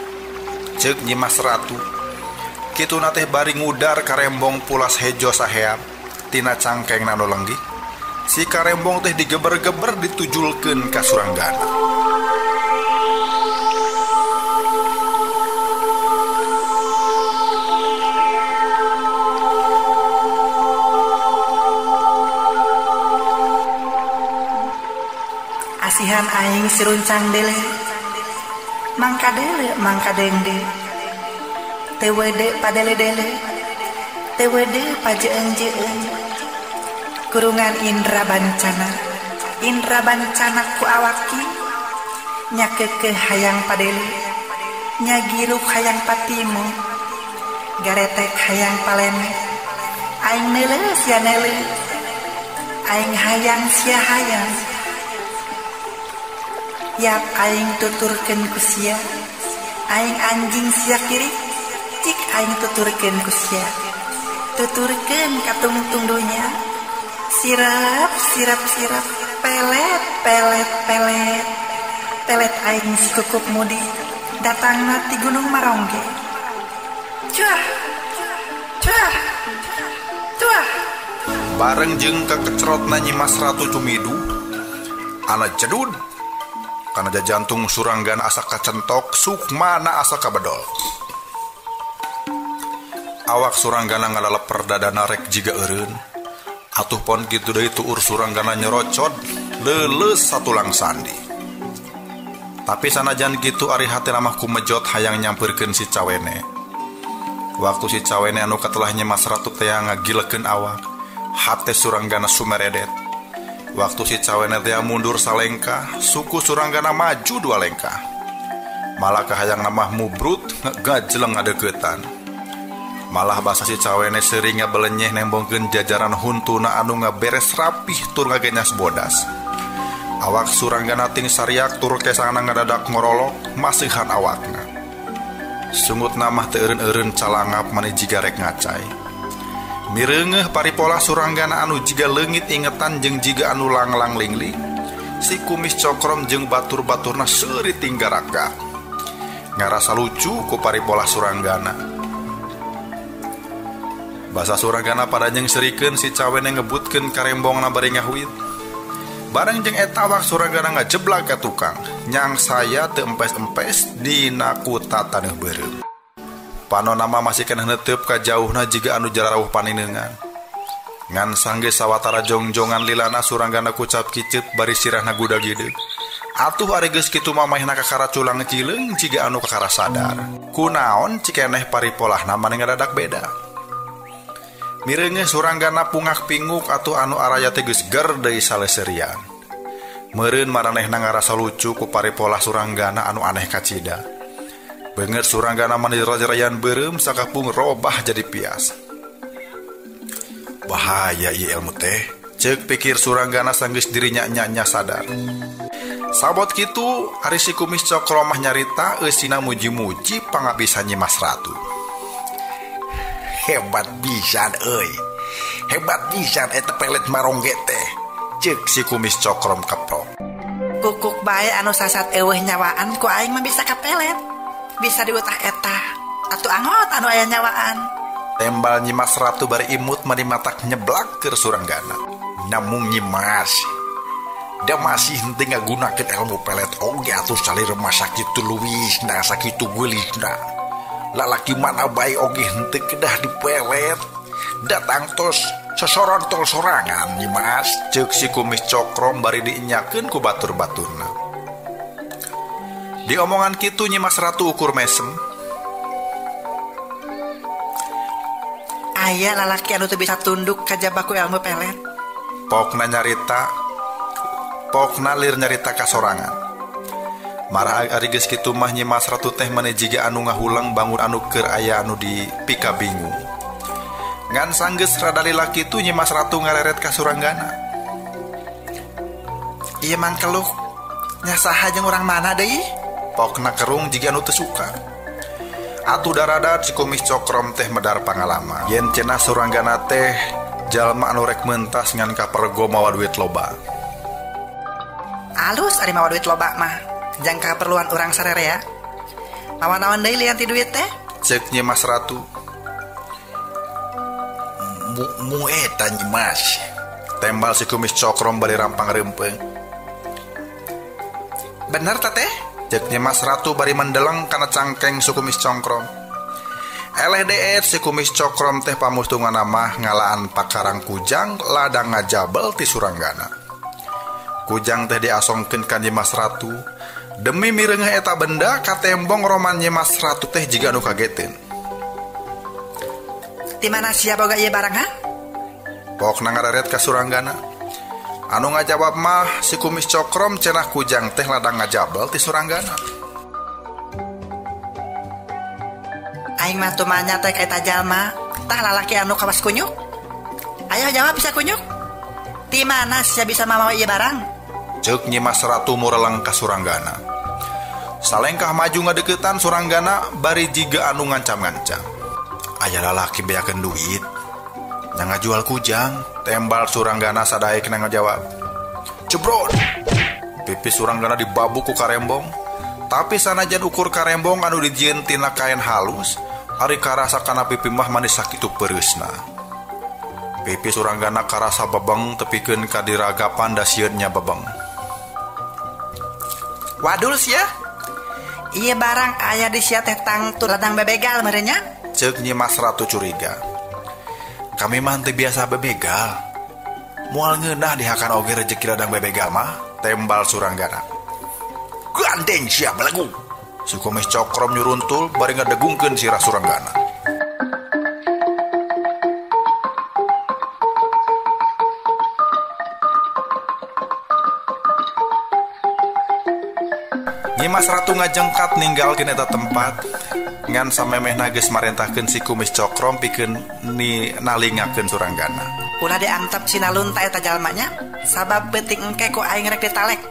Ceuk Nyimas Ratu. Kituna teh bari ngudar karembong pulas hejo saheam tina cangkengna anu lenggih. Si karembong teh digeber-geber ditujulkeun ka Suranggana. Asihan aing siruncang dele mangka dele mangka dengde tewede padele dele tewede pajeeng-jeeng kurungan indra bancana ku awaki nyakeke hayang padele nyagiruk hayang patimu garetek hayang palene aing neule sia neule aing hayang sia hayang. Yap aing tuturkeun ku sia, aing anjing sia kiri, cik aing tuturkeun ku sia. Tuturkeun ka tungtung dunya, sirap sirap sirap, pelet pelet pelet, pelet aing si kukup mudi, datangna ti Gunung Marongge. Cuah, cuah, cuah. Bareng jeung kakecerotna Nyimas Ratu cumidu, ana jedud. Kana jantung Suranggana asa kacentok, sukmana asa kabedol. Awak Suranggana ngalaleper dadana rek jiga eureun. Atuh pon kitu deui tuur Suranggana nyerocot leuleus satulang sandi. Tapi sanajan kitu ari hatena mah kumejot hayang nyampeurkeun si cawene. Waktu si cawene anu katelah Nyimas Ratu teh ngagilekeun awak, hate Suranggana sumeredet. Waktu si cawene teh mundur salengkah, suku Suranggana maju dua lengkah. Malah kahayang namah mubrut ngajeleng ngadeukeutan. Malah basa si cawene sering ngabelenyeh nembongkeun jajaran huntuna anu ngaberes rapih tur ngagenyas bodas. Awak Suranggana ting sariak tur kesangna ngadadak ngorolok masihan awakna. Sungut namah teu eureun-eureun calangap mani jiga rek ngacai. Mireungeuh paripolah Suranggana anu jiga leungit ingetan jeung jiga anu langlang lingling. Si kumis cokrom jeung batur-baturna seuri tinggaraka. Ngarasa lucu ku paripolah Suranggana. Basa Suranggana pada jeung serikeun si cawene ngebutkeun karembongna bari ngahuit. Bareng jeung eta awak Suranggana ngajeblag ka tukang. Nyang saya teu empes-empes dina kuta taneuh beureum. Panon nama masih keneh neteup ka jauhna jiga anu jararauh paninengan. Ngan sanggeus sawatara jongjongan lilana Suranggana kucap kiceut bari sirahna gudag-gideug. Atuh ari geus kitu mamahna kakara culang cileung jiga anu kakara sadar. Kunaon cikeneh paripolahna mani ngadadak beda. Mireungeuh Suranggana pungak pinguk atuh anu araya teh geus ger deui saleseurian. Meureun maranehna ngarasa lucu ku paripolah Suranggana anu aneh kacida. Beungeut Suranggana mani rajarayan beureum sakapung robah jadi pias. Bahaya ieu ilmu teh, ceuk pikir Suranggana sanggeus dirinya nya-nya sadar. Sabot kitu ari si kumis cokro mah nyarita eusina muji-muji pangabisa Nyimas Ratu. Hebat pisan euy. Hebat pisan eta pelet Marongge teh. Ceuk si kumis cokrom keprok. Kukuk bae anu sasat eueuh nyawaan ku aing mah bisa kapelet. Bisa diutah etah atuh angot anu aya nyawaan. Tembal Nyimas Ratu bari imut mani matak nyeblak keur Suranggana. Namung Nyimas da masih henteu ngagunakeun ilmu pelet oge atuh salirema sakitu leuwisna sakitu geulisna. Lalaki mana bae oge henteu kedah dipelet. Datang tos sosorontol sorangan Nyimas. Ceuk si kumis cokrom bari diinyakeun ku batur-baturna. Di omongan kitu Nyimas Ratu ukur mesem. Aya lalaki anu teu bisa tunduk kajaba ku ilmu pelet. Pokna nyarita, pokna lir nyarita kasorangan. Marah ari geus kitu mah Nyimas Ratu teh mane jiga anu ngahulang bangun anu keur aya anu di pika bingung. Ngan sanggeus rada lila kitu Nyimas Ratu ngareret ka Suranggana. Ieu mangkeluk nya saha jeung urang mana deui? Pokna kerung jiga anu teu suka. Atuh darada si kumis cokrom teh medar pangalaman. Yen cenah Suranggana teh jalma anu rek mentas ngan kapergo mawa duit loba. Alus ari mawa duit loba mah. Jangka keperluan urang sarerea. Mawa naon deui lian ti duit teh? Ceuk Nyi Mas Ratu. Mu eta Nyi Mas. Tembal si kumis cokrom bari rampang reumpeng. Bener ta teh? Ceuk Nyi Mas Ratu bari mendeleng kana cangkeng sukumis congkrom. Eleh deet si kumis cokrom teh pamustunganna mah ngalaan pakarang kujang ladang ngajabel ti Suranggana. Kujang teh diasongkeun ka Nyi Mas Ratu. Demi mireungeuh eta benda katembong roman Nyi Mas Ratu teh jiga nu kageteun. Di mana sia boga ieu barang ha? Pokna ngareret ka Suranggana. Anu ngajawab mah si kumis cokrom cenah kujang teh ladang ngajabel ti Suranggana. Aing mah tumanya teh ka eta jalma, tah lalaki anu kawas kunyuk. Ayo jawab bisa kunyuk. Di mana sia bisa mamawa ieu barang? Ceuk Nyi Mas Ratu mureleng ka Suranggana. Salengkah maju ngadeukeutan Suranggana bari jiga anu ngancam-ngancam. Aya lalaki beakeun duit. Nya ngajual kujang, tembal Suranggana sadaekna ngajawab. Jebrot. Pipi Suranggana dibabuk ku karembong. Tapi sanajan ukur karembong anu dijieun tina kain halus, ari karasa kana pipi mah manis sakitu peureusna. Pipi Suranggana karasa bebeng tepikeun ka diragapan dasieun nya bebeng. Wadul sia. Ieu barang aya di sia teh tangtu ladang bebegal meureun nya? Ceuk Nyi Mas Ratu curiga. Kami mah teu biasa bebegal. Moal ngeunah dihakan oge rejeki ladang bebegal mah, tembal Suranggana. Gandeng sia belagu. Si kumis cokrom nyuruntul bari ngadegungkeun sirah Suranggana. Nyi Mas Ratu ngajengkat ninggalkeun eta tempat ngan samemehna geus marentahkeun si kumis cokrom pikeun ni nalingakeun Suranggana. Ulah diantep si nalunta eta jalmanya, sabab beuting engke ku aing rek ditalek.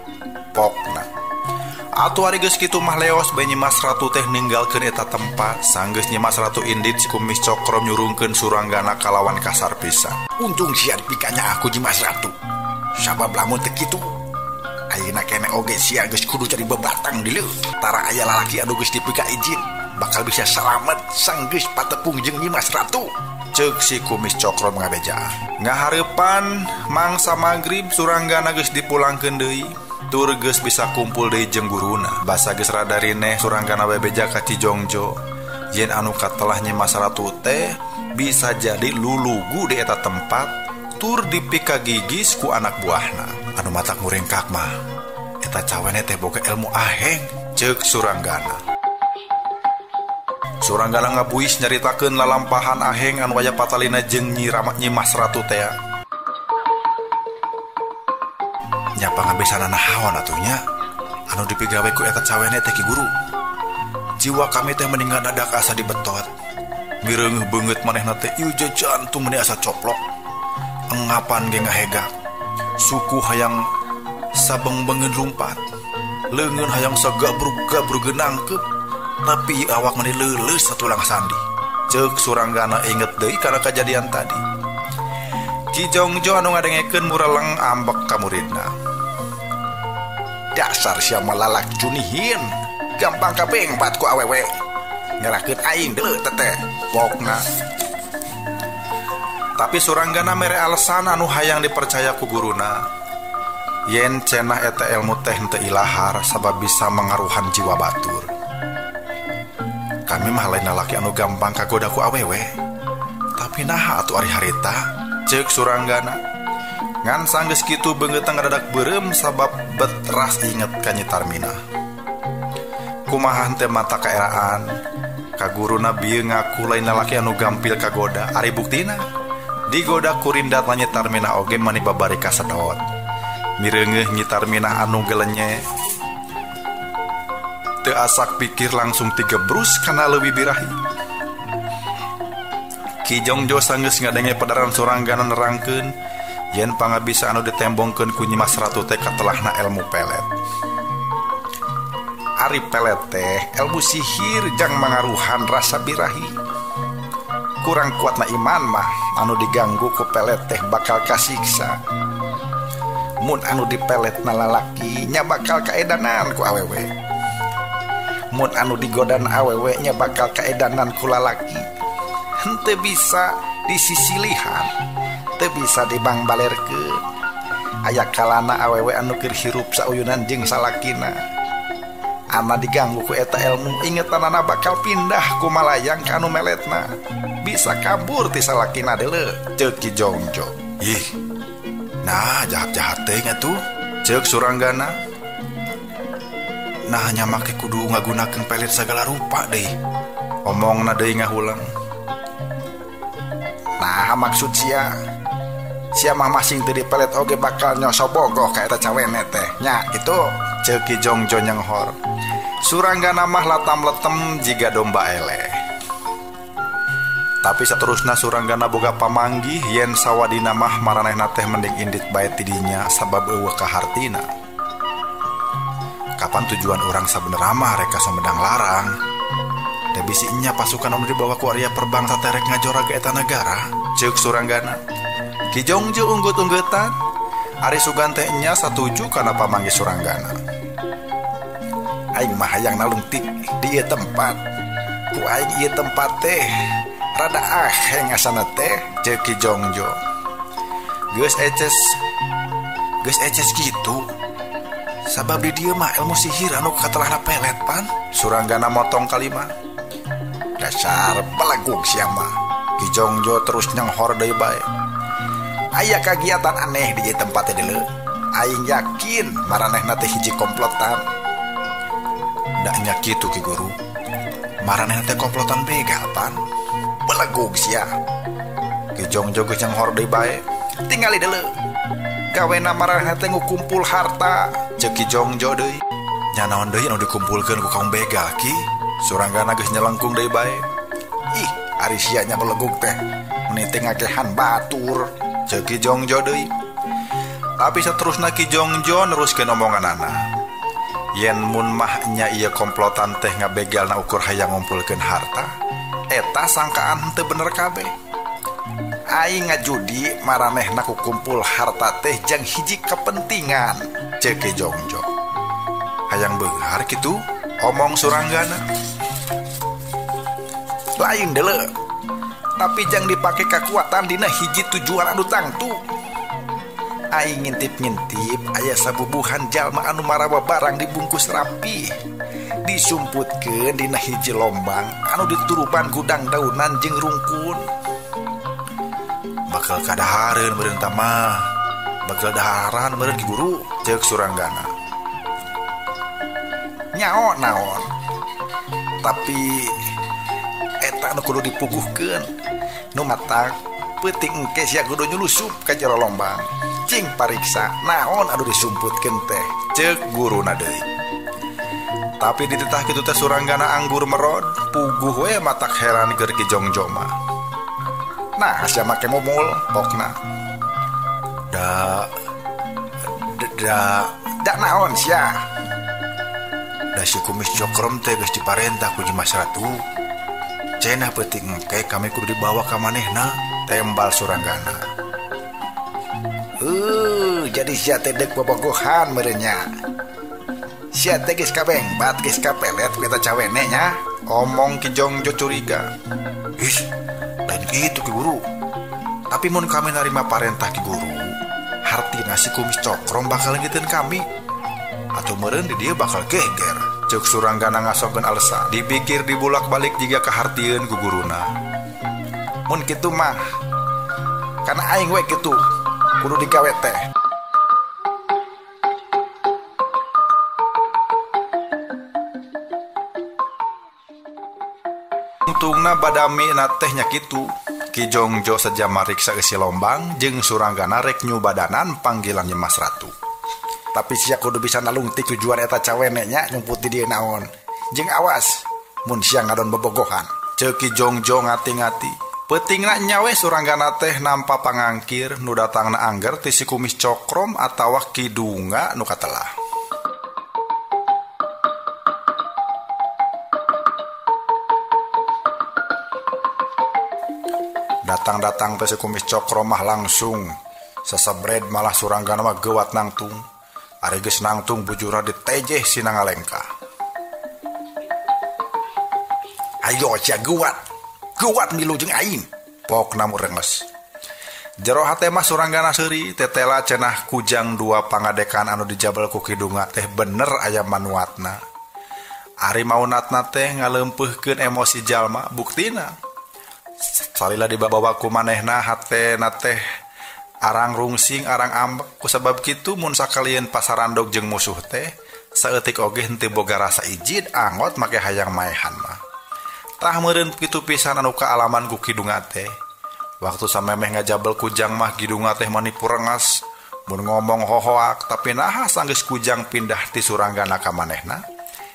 Pokna. Atuh ari geus kitu mah leos bae Nyi Mas Ratu teh ninggalkeun eta tempat. Sanggeus Nyi Mas Ratu indit si kumis cokrom nyurungkeun Suranggana kalawan kasar pisan. Untung sia dipikanya aku Nyi Mas Ratu. Sabab lamun teu kitu ayeuna keneh oge sia geus kudu jadi bebatang di leuh. Tara aya lalaki anu geus dipika izin bakal bisa salamet sanggeus patepung jeung Nyi Mas Ratu. Ceuk si kumis cokrom ngabejaan. Ngahareupan mangsa magrib Suranggana geus dipulangkeun deui. Tur geus bisa kumpul deui jeung guruna. Basa geus rada rineh Suranggana bebeja ka Cijongjo. Yen anu katelah Nyi Mas Ratu teh bisa jadi lulugu di eta tempat tur dipika gigis ku anak buahna. Anu matak nguringkak mah eta cawene teh boga ilmu aheng. Ceuk Suranggana. Suranggana ngabuis nyaritakeun lalampahan aheng anu aya patalina jeung Nyi Rama Nyi Mas Ratu teh. Nya pangabesanana naon atuh nya anu dipigawe ku eta cawene teh ki guru. Jiwa kami teh meninggal dadak asa dibetot. Mireungeuh beungeut manehna teh ieu jantung meni asa coplok. Engapan ge ngahegak. Suku hayang sabeng-bengeun lumpat. Leungeun hayang sagabrug-gabrug nangkep. Tapi awak meni leuleus satulang sandi. Ceuk Suranggana inget deui kana kajadian tadi. Ki Jongjo anu ngadengekeun mureleng ambek ka muridna. Dasar sia malalak junihin. Gampang kabeng bat ku awewe. Nyerahkeun aing deuleu teteh. Pokna. Tapi Suranggana mere alasan anu hayang dipercaya ku guruna. Yen cenah eta ilmu teh henteu ilahar sabab bisa mengaruhan jiwa batur. Kami mah lain lalaki anu gampang kagoda ku awewe. Tapi naha atuh ari harita? Ceuk Suranggana. Ngan sanggeus kitu beungeutna ngadadak beureum sabab betras inget ka Nyi Tarminah. Kumaha henteu mata kaeraan? Ka guruna bieu ngaku lain lalaki anu gampil kagoda. Ari buktina digoda ku rindatna Nyi Tarminah oge mani babari kasedot. Mireungeuh Nyi Tarminah anu gelenye. Teu asak pikir langsung tigebrus kana leuwih birahi. Ki Jongjo sanggeus ngadenge pedaran Suranggana nerangkeun yen pangabisa anu ditembongkeun ku Nyi Mas Ratu teh katelahna ilmu pelet. Ari pelet teh ilmu sihir jang mangaruhan rasa birahi. Kurang kuatna iman mah anu diganggu ku pelet teh bakal kasiksa. Mun anu dipeletna lalaki nya bakal kaedanan ku awewe. Mun anu digodan awewe nya bakal kaedanan ku lalaki. Henteu bisa disisilihan, teu bisa dibangbalerkeun. Aya kalana awewe anu keur hirup sauyunan jeung salakina. Ana diganggu ku eta ilmu, ingetanana bakal pindah ku malayang ka anu meletna. Bisa kabur ti salakina deuleu, ceuk Ki Jongjo. Ih, nah jahat-jahat teh atuh, ceuk Suranggana. Nah nya make kudu ngagunakeun pelet sagala rupa deui. Omongna deui ngahulang. Nah maksud sia, sia mah masing teu dipelet oge bakal nyosobogoh ka eta cawene teh. Nya kitu, ceuk Ki Jongjo nyenghor. Suranggana mah latam-letem jiga domba eleh. Tapi saterusna Suranggana boga pamanggih yen sawadina mah maranehna teh mending indit bae ti dinya sabab eueuh kahartina. Kapan tujuan urang sabenerna mah rek ka Sumedang Larang? Teh bisi nya pasukan anu dibawa ku Arya Perbangsa teh rek ngajora ke eta nagara, ceuk Suranggana. Ki Jongjo unggut-unggutan, ari sugan teh nya satuju kana pamanggih Suranggana. Aing mah hayang nalungtik di ieu tempat. Ku aing ieu tempat teh rada aheng asana teh, ceuk Ki Jongjo. Geus eces kitu. Sabab di dieu mah ilmu sihir anu katelahna pelet pan. Suranggana motong kalima. Dasar belegug sia mah. Ki Jongjo terus nyenghor deui bae. Aya kagiatan aneh di ieu tempat teh deuleu. Aing yakin maranehna teh hiji komplotan. Da nya kitu Ki Guru. Maranehna teh komplotan begal pan. Belegug sia. Ki Jongjo geus nyenghor deui bae. Tingali deuleu. Gawena maranehna teh ngukumpul harta, ceuk Ki Jongjo deui. Nya naon deui anu dikumpulkeun ku kaum begal Ki? Suranggana geus nyelengkung deui bae. Ih, ari sia nya belegug teh. Meuni teh ngakehan batur, ceuk Ki Jongjo deui. Tapi saterusna Ki Jongjo neruskeun omonganana. Yen mun mah nya ieu komplotan teh ngabegalna ukur hayang ngumpulkeun harta, eta sangkaan henteu bener kabeh. Aing ngajudi maranehna kukumpul harta teh jang hiji kepentingan, ceuk Ki Jongjo. Hayang beunghar kitu, omong Suranggana. Lain deuleu, tapi jang dipake kakuatan dina hiji tujuan anu tangtu. Aing ngintip-ngintip aya sabubuhan jalma anu marawa barang dibungkus rapi, disumputkeun dina hiji lombang anu dituruban gudang daunan jeung rungkun. Bakal kadahareun meureun tah mah, bakal daharan meureun Ki Guru, ceuk Suranggana. Nyao naon, tapi eta anu kudu dipuguhkeun. Nu matak peuting engke sia kudu nyulusup ka jero lombang. Cing pariksa naon anu disumputkeun teh, ceuk guruna deui. Tapi dititah kitu teh Suranggana anggur merod, puguh we matak heran keur Ki Jongjo mah. Nah, sia make mumul pokna. Da da da naon sia? Da si kumis cokrom teh geus diparentah ku Nyimas Ratu. Cenah peuting engke kami kudu dibawa ka manehna, tembal Suranggana. Jadi sia teh deuk bobogohan meureun nya. Sia teh geus kabengbat, geus kapelet ku eta cawene nya, omong Ki Jongjo curiga. Ih, lain kitu Ki Guru. Tapi mun kami narima parentah Ki Guru, hartina si kumis cokrom bakal ngiteun kami. Atau meureun di dieu bakal geger, ceuk Suranggana ngasongkeun alesan. Dipikir dibulak-balik jiga kahartieun ku guruna. Mun kitu mah, kana aing we kitu kudu digawe teh. Untungna badami na teh nya kitu. Ki Jongjo saja mariksa eusi lombang jeung Suranggana rek nyubadanan panggilan Nyimas Ratu. Tapi sia kudu bisa nalungtik tujuan eta cawene nya nyumput di dieu naon. Jeung awas mun sia ngadon bobogohan, ceuk Ki Jongjo ngati-ngati. Peutingna nya we Suranggana teh nampa pangangkir nu datangna angger ti si kumis cokrom atawa Ki Dunga nu katelah. Datang-datang teh si kumis cokrom mah langsung Sasabred malah Suranggana mah gewat nangtung. Ari geus nangtung bujurna ditejeh sina ngalengkah. Ayo sia gewat. Gewat milu jeung aing. Pokna murenges. Jero hate mah Suranggana seuri tetela cenah kujang dua pangadekan anu dijabel ku Kidunga teh bener aya manuatna. Ari maunatna teh ngaleumpeuhkeun emosi jalma buktina. Salila dibawa ku manehna hatena teh arang rungsing arang ambek kusabab kitu mun sakalieun pasarandog jeung musuh teh saeutik oge henteu boga rasa ijid angot make hayang maehan mah. Tah meureun kitu pisan anu kaalaman ku Kidunga teh. Waktu samemeh ngajabel kujang mah Kidunga teh manipu rengas mun ngomong hohoak tapi naha sanggeus kujang pindah ti Suranggana ka manehna.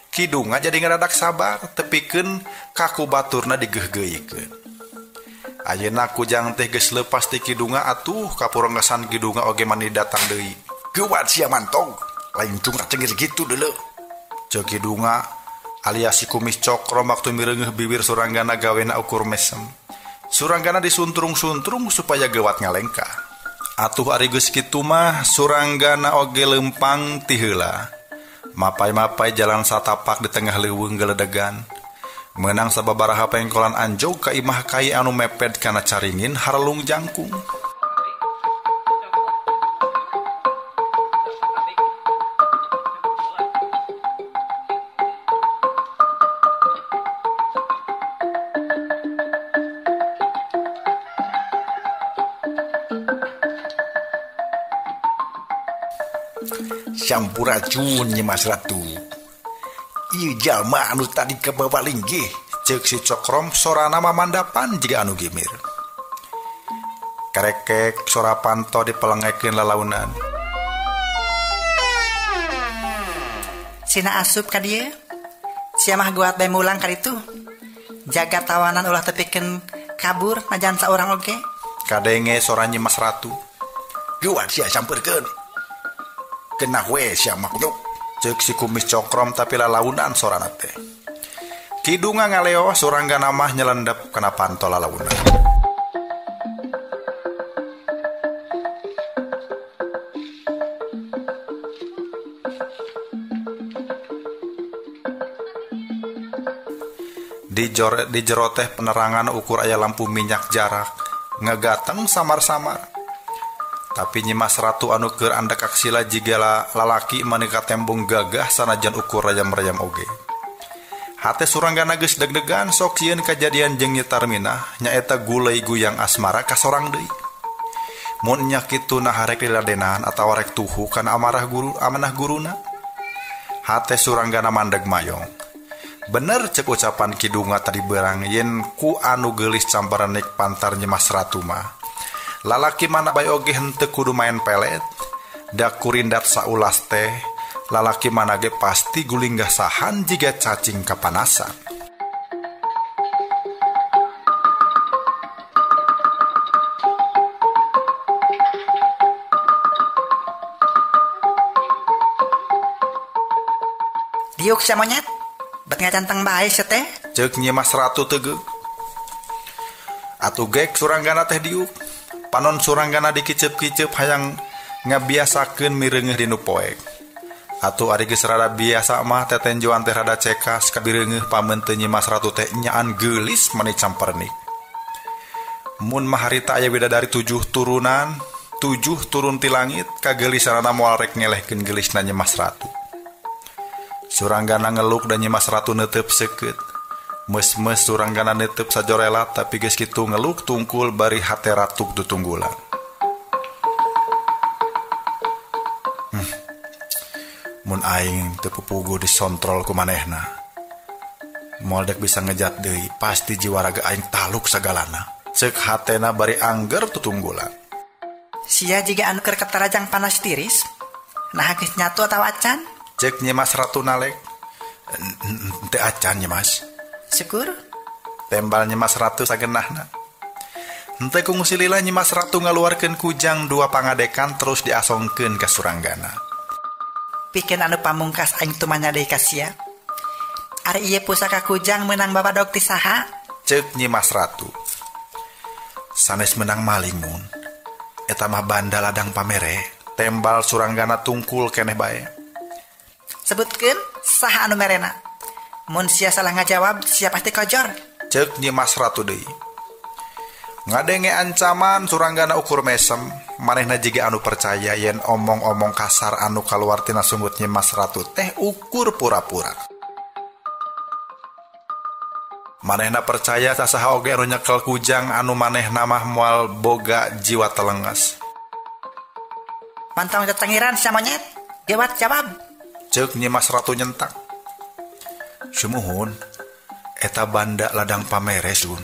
Kidunga jadi ngaradak sabar tepikeun kaku baturna digeugeuikeun. Ayeuna kujang teh geus leupas ti Kidunga atuh kapurengesan Kidunga oge mani datang deui. Geuwat sia mantong, lain cungak cengir kitu deuleu. Ceuk Kidunga alias si kumis cokrom waktu mireungeuh bibir Suranggana gawena ukur mesem. Suranggana disuntrung-suntrung supaya gewat ngalengkah. Atuh ari geus kitu mah Suranggana oge lempang ti heula. Mapai-mapai jalan satapak di tengah leuweung geledegan. Menang sababaraha pengkolan anjog ka imah kai anu mepet kana caringin harlung jangkung. Sampuracun Nyimas Ratu. Ieu jalma anu tadi kabawa linggih. Ceuk si Cokrom sorana mamandapan jiga anu gimir. Karekek sora panto dipelengekeun lalaunan. Sina asup ka dieu. Sia mah guat bae mulang ka ditu. Jaga tawanan ulah tepikeun kabur najan saurang oge. Kadenge sora Nyimas Ratu. Guat sia sampeurkeun. Kena we sia mah kunyuk. Ceuk si kumis cokrom tapi lalaunan sorana teh. Kidunga ngaleo Suranggana mah nyelendep kana panto lalaunan. Di jero teh penerangan ukur aya lampu minyak jarak ngegateng samar-samar. Tapi Nyimas Ratu anu keur andek aksila jiga lalaki maneka tembong gagah sanajan ukur rayam-rayam oge. Hate Suranggana geus deg-degan sok sieun kajadian jeung Nyi Tarminah nyaeta gulai guyang asmara ka sorang deui. Mun nya kitu nah rek diladenan atawa rek tuhu kana amarah guru amanah guruna. Hate Suranggana mandeg mayong. Bener cek ucapan Kidunga tadi berang yen ku anu geulis camperenik pantar Nyimas Ratu mah. Lalaki mana bae oge henteu kudu main pelet, da kurindat saulas teh, lalaki mana ge pasti gulinggah sahan jiga cacing kapanasan. Diuk sia monyet, bet ngacanteng bae sia teh. Ceuk Nyimas Ratu tegeuk. Atuh gek Suranggana teh diuk. Panon Suranggana dikiceup-kiceup hayang ngabiasakeun mireungeuh dinu poek. Atuh ari geus rada biasa mah tetenjoan teh rada cekas kabireungeuh pameuteu Nyimas Ratu teh nyaan geulis mani campernik. Mun mah harita aya bidadari 7 turunan, 7 turun ti langit kageulisanana moal rek ngelehkeun geulisna Nyimas Ratu. Suranggana ngeluk dan Nyimas Ratu neuteup seukeut. Mes-mes Suranggana netep sajorela tapi geus kitu ngeluk tungkul bari hate ratuk tutunggulan. Mun aing teu pupugu disontrol ku manehna. Moal dek bisa ngejat deui, pasti jiwa raga aing taluk sagalana. Ceuk hatena bari angger tutunggulan. Sia jiga anu keur katarajang panas tiris. Nah geus nyatu atawa acan? Ceuk Nyimas Ratu nalek. Teu acan Nyimas. Syukur. Tembal Nyimas Ratu sagenahna. Henteu ku ngusilila Nyimas Ratu ngaluarkeun kujang dua pangadekan terus diasongkeun ka Suranggana. Pikeun anu pamungkas aing tumanya deui ka sia. Ari ieu pusaka kujang meunang babadog ti saha? Ceuk Nyimas Ratu. Sanes meunang maling mun. Eta mah banda ladang pamere. Tembal Suranggana tungkul keneh bae. Sebutkeun saha anu merena. Mun sia salah ngajawab sia pasti kojor. Ceuk Nyi Mas Ratu deui. Ngadenge ancaman Suranggana ukur mesem, manehna jiga anu percaya yen omong-omong kasar anu kaluar tina sungut Nyi Mas Ratu teh ukur pura-pura. Manehna percaya sasaha oge anu nyekel kujang anu manehna mah moal boga jiwa telenges. Pantong tetengiran sia monyet, gewat jawab. Ceuk Nyi Mas Ratu nyentak. Sumuhun, eta banda ladang pamere sun.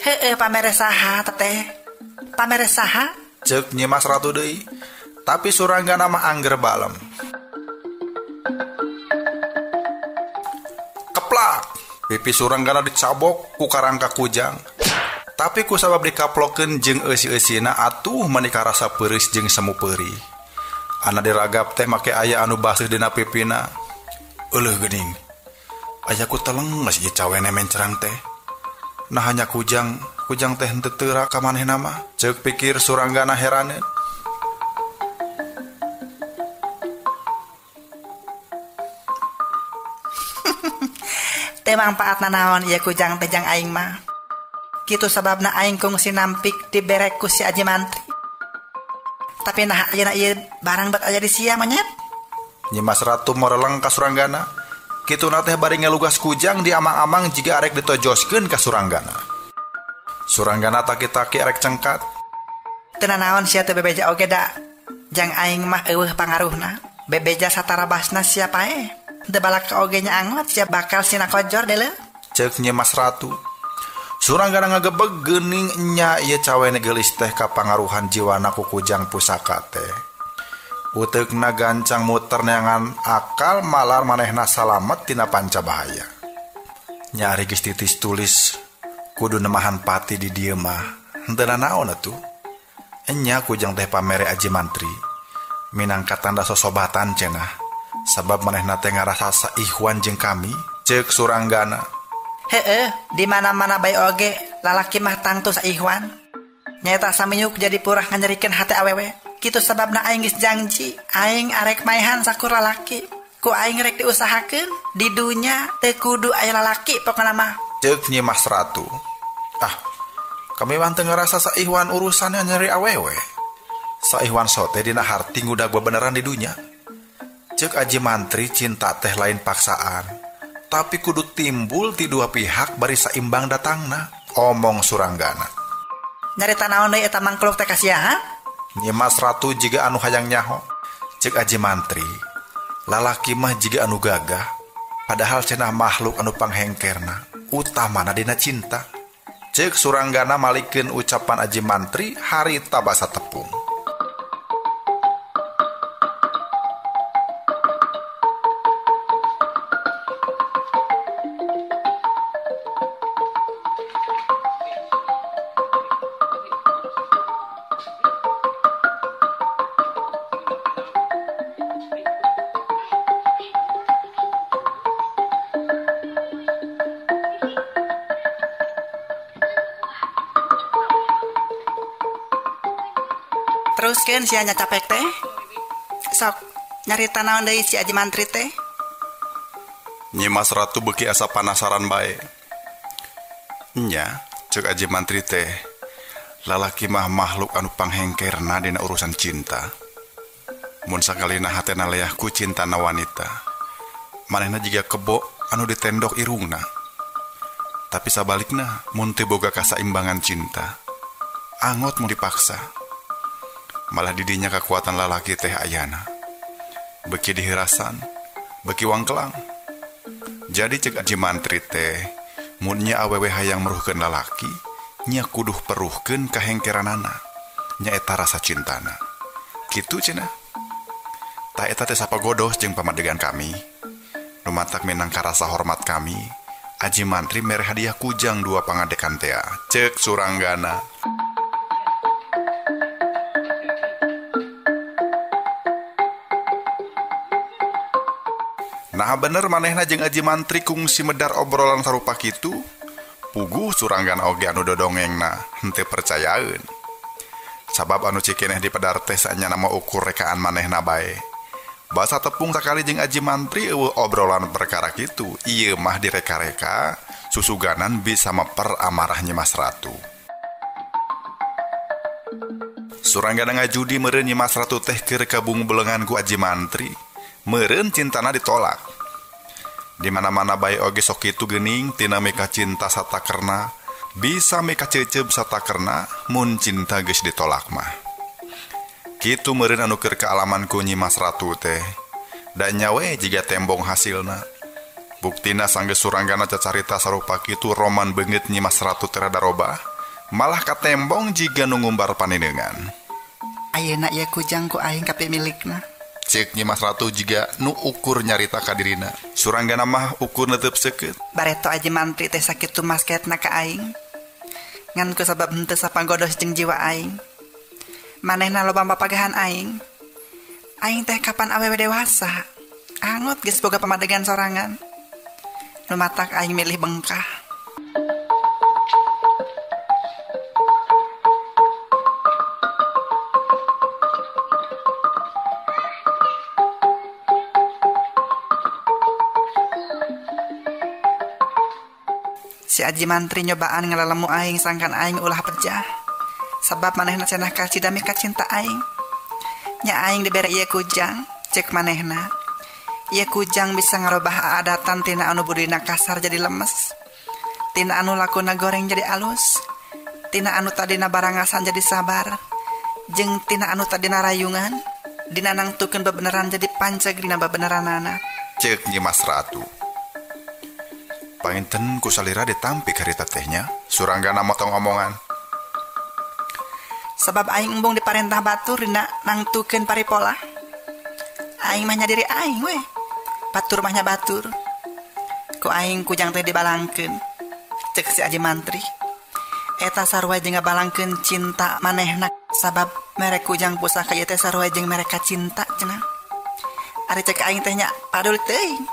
Heeh, pamere saha teteh? Pamere saha? Ceuk Nyi Mas Ratu deui. Tapi Suranggana mah angger balem. Keplak, pipi Suranggana dicabok ku karangka kujang. Tapi ku sabab dikaplokeun jeung eusi-eusina atuh mani karasa peureus jeung semu peurih. Ana diragap teh make aya anu baseuh dina pipina. Euleuh geuning. Aya ku telenges ieu cawene mencerang teh. Nah hanya kujang, kujang teh henteu teu ka manehna mah. Ceuk pikir Suranggana heraneun. Teh mangpaatna naon ieu kujang teh jang aing mah. Kitu sababna aing kungsi nampik dibere ku si Aji Mantri. Tapi nah ayeuna ieu barang bet aya di sia monyet. Nyi Mas Ratu moreleng ka Suranggana. Kituna teh bari ngelugas kujang di amang-amang jiga arek ditojoskeun ka Suranggana. Suranggana taki-taki arek cengkat. Teu nanaon sia teu bebeja oge da. Jang aing mah eueuh pangaruhna. Bebeja satarabasna sia paeh. Teu balak oge nya angot sia bakal sina kojor deuleu. Ceuk Nyi Mas Ratu. Suranggana ngagebeg geuning nya ieu cawene geulis teh kapangaruhan jiwana ku kujang pusaka teh. Uteukna gancang muter neangan akal malar manehna salamet tina panca bahaya. Nya ari geus titis tulis kudu nemahan pati di dieu mah. Henteu nanaon atuh. Enya kujang teh pamere Aji Mantri. Minangka tanda sosobatan cenah. Sabab manehna teh ngarasa saihwan jeung kami, ceuk Suranggana. Heeh, di mana-mana bae oge lalaki mah tangtu saihwan. Nyaeta samiuk jadi purah nganyerikeun hate awewe. Kitu sababna aing geus janji, aing arek maehan sakur lalaki. Ku aing rek diusahakeun di dunya teu kudu aya lalaki pokona mah. Ceuk Nyi Mas Ratu. Ah, kami mah teu ngarasa saihwan urusannya nyeri awewe. Saihwan sote dina harti ngudag bebeneran di dunya. Ceuk Aji Mantri cinta teh lain paksaan. Tapi kudu timbul ti dua pihak bari saimbang datangna, omong Suranggana. Nyarita naon deui eta mangkluk teh ka sia, ha? Nyi Mas Ratu jiga anu hayang nyaho. Ceuk Aji Mantri, lalaki mah jiga anu gagah, padahal cenah makhluk anu panghengkerna, utamana dina cinta. Ceuk Suranggana malikeun ucapan Aji Mantri harita basa tepung. Teruskeun sia nya capek teh. Sok nyarita naon deui si Aji Mantri teh? Nyi Mas Ratu beuki asa panasaran bae. Nya, ceuk Aji Mantri teh, lalaki mah makhluk anu panghengkerna dina urusan cinta. Mun sakalina hatena leah ku cintana wanita, manehna jiga kebo anu ditendok irungna. Tapi sabalikna mun teu boga kasaimbangan cinta, angot mun dipaksa. Malah didinya kekuatan lalaki teh ayana. Beki dihirasan, beki wangkelang. Jadi ceuk Aji Mantri teh, mun nya awewe hayang meruhkeun lalaki, nya kuduh peruhkeun kahengkeranana, nya eta rasa cintana. Kitu cenah. Tah eta teh sapagodos jeung pamadegan kami. Nu matak minangka rasa hormat kami, Aji Mantri mere hadiah kujang dua pangadekan tea. Ceuk Suranggana. Nah bener manehna jeung Aji Mantri kungsi medar obrolan sarupa kitu. Puguh Suranggana oge anu dodongengna henteu percayaeun. Sabab anu cikeneh di pedar teh saenyana mah ukur rekaan manehna bae. Basa tepung sakali jeung Aji Mantri eueuh obrolan perkara kitu. Ieu mah direka-reka susuganan bisa meper amarah Nyimas Ratu. Suranggana ngajudi meureun Nyimas Ratu teh keur kabung belengan ku Aji Mantri. Meureun cintana ditolak. Di mana-mana bae oge sok kitu geuning tina mika cinta satakerna. Bisa mika cecep satakerna mun cinta geus ditolak mah. Kitu meureun anu keur kaalaman ku Nyimas Ratu teh. Da nya we jiga tembong hasilna. Buktina sanggeus Suranggana cacarita sarupa kitu roman beungeut Nyimas Ratu teh rada robah, malah katembong jiga nu ngumbar paninengan. Ayeuna ieu kujang ku aing kapimilikna. Ceuk Nyimas Ratu jiga nu ukur nyarita ka dirina. Suranggana mah ukur netep seukeut. Bareto Aji Mantri teh sakitu masketna ka aing. Ngan ku sabab henteu sapanggodos jeung jiwa aing. Manehna loba papagahan aing. Aing teh kapan awewe dewasa. Angut geus boga pamadegan sorangan. Nu matak aing milih bengkah. Si Aji Mantri nyobaan ngalelemu aing sangkan aing ulah pejah. Sabab manehna cenah kacida mika cinta aing. Nya aing dibere ieu kujang, cek manehna. Ieu kujang bisa ngarobah aadatan tina anu budina kasar jadi lemes. Tina anu lakuna goreng jadi alus. Tina anu tadina barangasan jadi sabar. Jeung tina anu tadina rayungan, dina nangtukeun bebeneran jadi panceg dina bebeneranana. Cek Nyimas Ratu. Panginten ku salira ditampi karita tehnya. Suranggana motong omongan. Sabab aing embung diparentah batur dina nangtukeun paripola. Aing mah nya diri aing we. Batur mah nya batur. Ku aing kujang teh dibalangkeun. Cek si Aji Mantri. Eta sarua jeung ngabalangkeun cinta manehna sabab mere kujang pusaka ieu teh sarua jeung mere kacinta cenah. Ari cek aing teh nya padul teuing.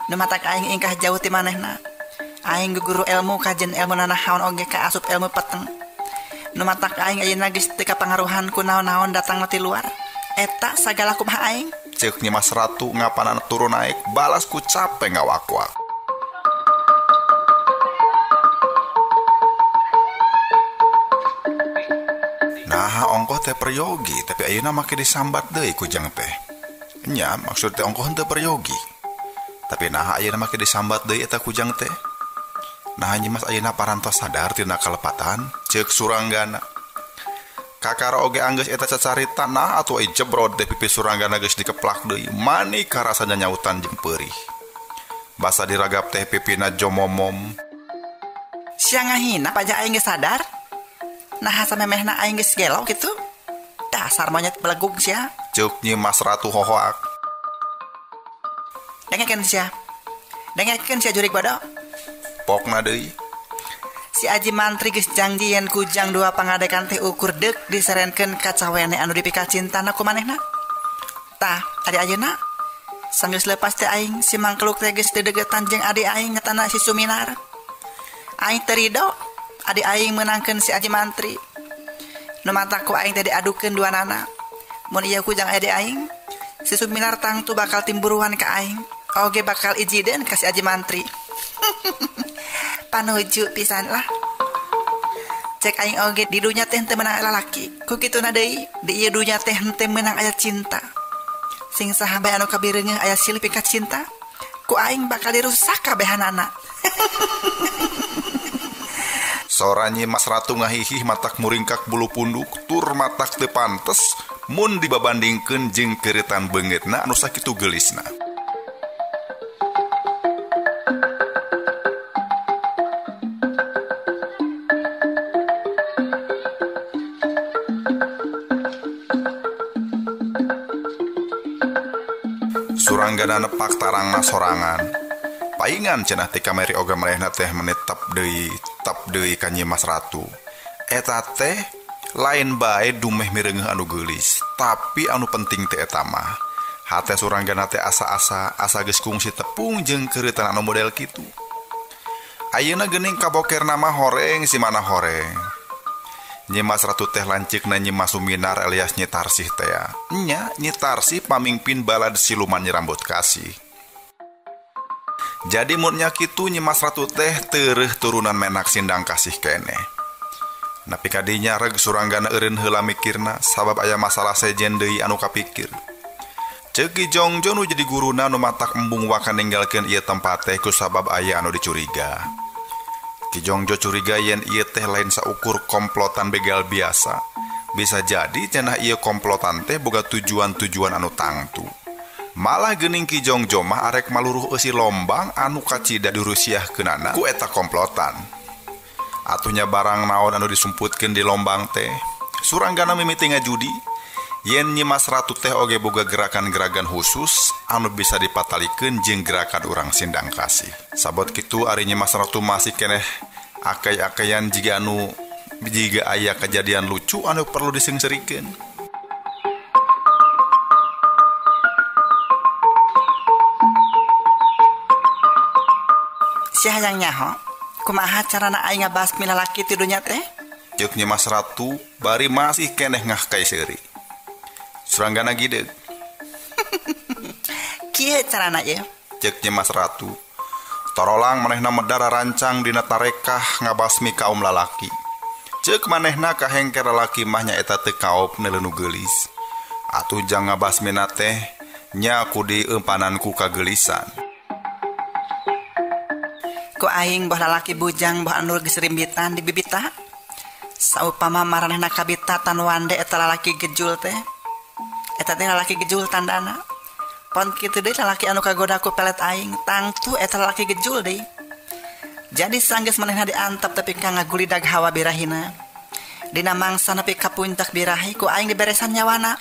Nu matak aing ingkah jauh ti manehna. Aing guguru ilmu kajen ilmu nanahaon oge kaasup ilmu peteng. Nu matak aing ayeuna geus teu kapangaruhan ku naon-naon datang ti luar. Eta sagala kumaha aing. Ceuk Nyimas Ratu ngapanan turun naik balas ku cape ngawak-wak. Nah, ongkoh teh peryogi tapi ayeuna make disambat deui kujang teh. Nya maksud teh ongkoh henteu peryogi. Tapi nah ayeuna make disambat deui eta kujang teh. Nah Nyimas ayeuna parantos sadar tina kalepatan ceuk Suranggana. Kakara oge anggeus eta cacarita nah atuh ai jebrod teh pipi Suranggana geus dikeplak deui mani karasana nyautan jeung peurih. Basa diragap teh pipina jomomom. Sia ngahina paja aing geus sadar. Nah samemehna aing geus gelo kitu. Dasar monyet belegug sia. Ceuk Nyimas Ratu hohoak. Dengekeun sia. Dengekeun sia jurik bodoh. Pokna deui. Si Aji Mantri geus janji yen kujang dua pangadekan teh ukur deuk diserenkeun ka cawene anu dipikacintana ku manehna. Tah, adi ayeuna sanggeus lepas teh aing si mangkluk teh geus dedegetan jeung adi aing nyatana si Suminar. Aing teu rido adi aing meunangkeun si Aji Mantri. Nu matak ku aing teh diadukeun duanana. Mun ieu kujang adi aing, si Suminar tangtu bakal timburuan ka aing. Oge bakal ijideun ka si Aji Mantri. Panuju pisan lah. Cek aing oge di dunya teh henteu meunang lalaki. Ku kituna deui, di ieu dunya teh henteu meunang aya cinta. Sing saha bae anu kabireungeuh aya silih pika cinta, ku aing bakal dirusak kabehanana. Sora Nyimas Ratu ngahihih matak muringkak bulu punduk tur matak teu pantes mun dibabandingkeun jeung keureutan beungeutna anu sakitu geulisna. Suranggana nepak tarangna sorangan. Paingan cenah ti kamari oge manehna teh menetap deui ka Nyimas Ratu. Eta teh lain bae dumeh mireungeuh anu geulis, tapi anu penting teh eta mah. Hate Suranggana teh asa-asa asa geus kungsi tepung jeung keureutan anu model kitu. Ayeuna geuning kabokerna mah horeng si mana horeng. Nyimas Ratu teh lanceukna Nyimas Suminar alias Nyi Tarsih teh. Nya Nyi Tarsih pamingpin balad siluman Nyi Rambut Kasih. Jadi mun nya kitu Nyimas Ratu teh tereuh turunan menak Sindang Kasih keneh. Nepi ka dinya reg Suranggana eureun heula mikirna sabab aya masalah sejen deui anu kapikir. Ceuk Ki Jongjo nu jadi guruna nu matak embung waka ninggalkeun ieu tempat teh ku sabab aya anu dicuriga. Ki Jongjo curiga yen ieu teh lain saukur komplotan begal biasa. Bisa jadi cenah ieu komplotan teh boga tujuan-tujuan anu tangtu. Malah geuning Ki Jongjo mah arek maluruh eusi lombang anu kacida dirusiahkeunana ku eta komplotan. Atuhnya barang naon anu disumputkeun di lombang teh. Suranggana mimiti ngajudi. Yen Nyimas Ratu teh oge boga gerakan-gerakan khusus anu bisa dipatalikeun jeung gerakan urang Sindang Kasih. Sabot kitu ari Nyimas Ratu masih keneh akay-akayan jiga anu jiga aya kejadian lucu anu perlu diseungseurikeun. Sia hayang nyaho, kumaha carana aing ngabasmi lalaki ti dunya teh? Ceuk Nyimas Ratu bari masih keneh ngahkai seuri. Suranggana gideg. Kieu carana ieu? Ceuk Nyimas Ratu. Torolang manehna medar rancang dina tarekah ngabasmi kaum lalaki. Ceuk manehna kahengker lalaki mah nyaeta teu kaop neuleun nu geulis. Atuh jang ngabasmina teh nya ku diempanan ku kageulisan. Ku aing boh lalaki bujang boh anu geus rimbitan di bibita. Saupama maranehna kabita tan wande eta lalaki gejul teh. Eta teh lalaki gejul tandana. Pon kitu deui lalaki anu kagoda ku pelet aing, tangtu eta lalaki gejul deui. Jadi sanggeus manehna diantep tepi ka ngagulidag hawa birahina. Dina mangsa nepi ka puncak birahi ku aing diberesan nyawana.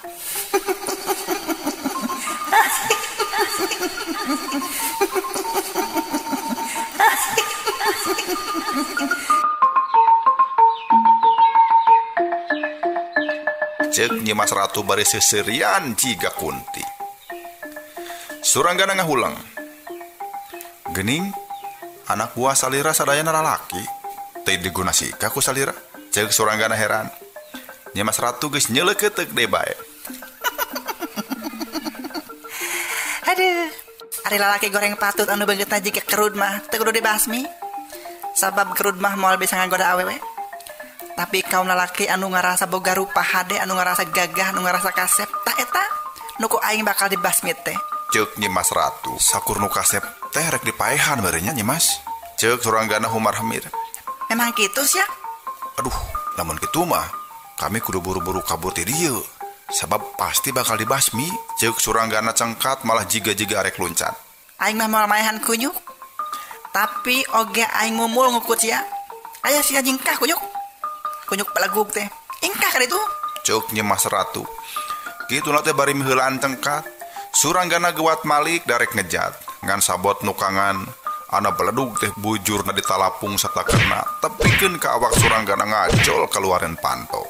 Ceuk Nyimas Ratu bari seuseurian jiga kunti. Suranggana ngahuleng. Geuning anak buah salira sadayana lalaki. Teu digunasika ku salira. Ceuk Suranggana heran. Nyimas Ratu geus nyeleukeuteup deui bae. Aduh, ari lalaki goreng patut anu beungeutna jiga kerud mah teu kudu dibasmi. Sabab kerud mah moal bisa ngagoda awewe. Tapi kaum lalaki anu ngarasa boga rupa hade, anu ngarasa gagah, anu ngarasa kasep, tah eta nu ku aing bakal dibasmi teh. Ceuk Nyimas Ratu, sakur nu kasep teh rek dipaehan barenya Nyimas. Ceuk Suranggana humar-hamir. Memang kitu sia? Aduh, lamun kitu mah kami kudu buru-buru kabur ti dieu. Sabab pasti bakal dibasmi. Ceuk Suranggana cengkat malah jiga-jiga arek luncat. Aing mah moal maehan kunyuk. Tapi oge aing mumul ngukut sia. Aya sia jingkah kunyuk. Kunyuk pelegug teh. Ingkah ka ditu? Ceuk Nyimas Ratu. Kituna teh bari miheulaan cengkat. Suranggana gewat malik darek ngejat. Ngan sabot nukangan ana beledug teh bujurna ditalapung satakerna tepikeun ka awak Suranggana ngajol kaluareun panto.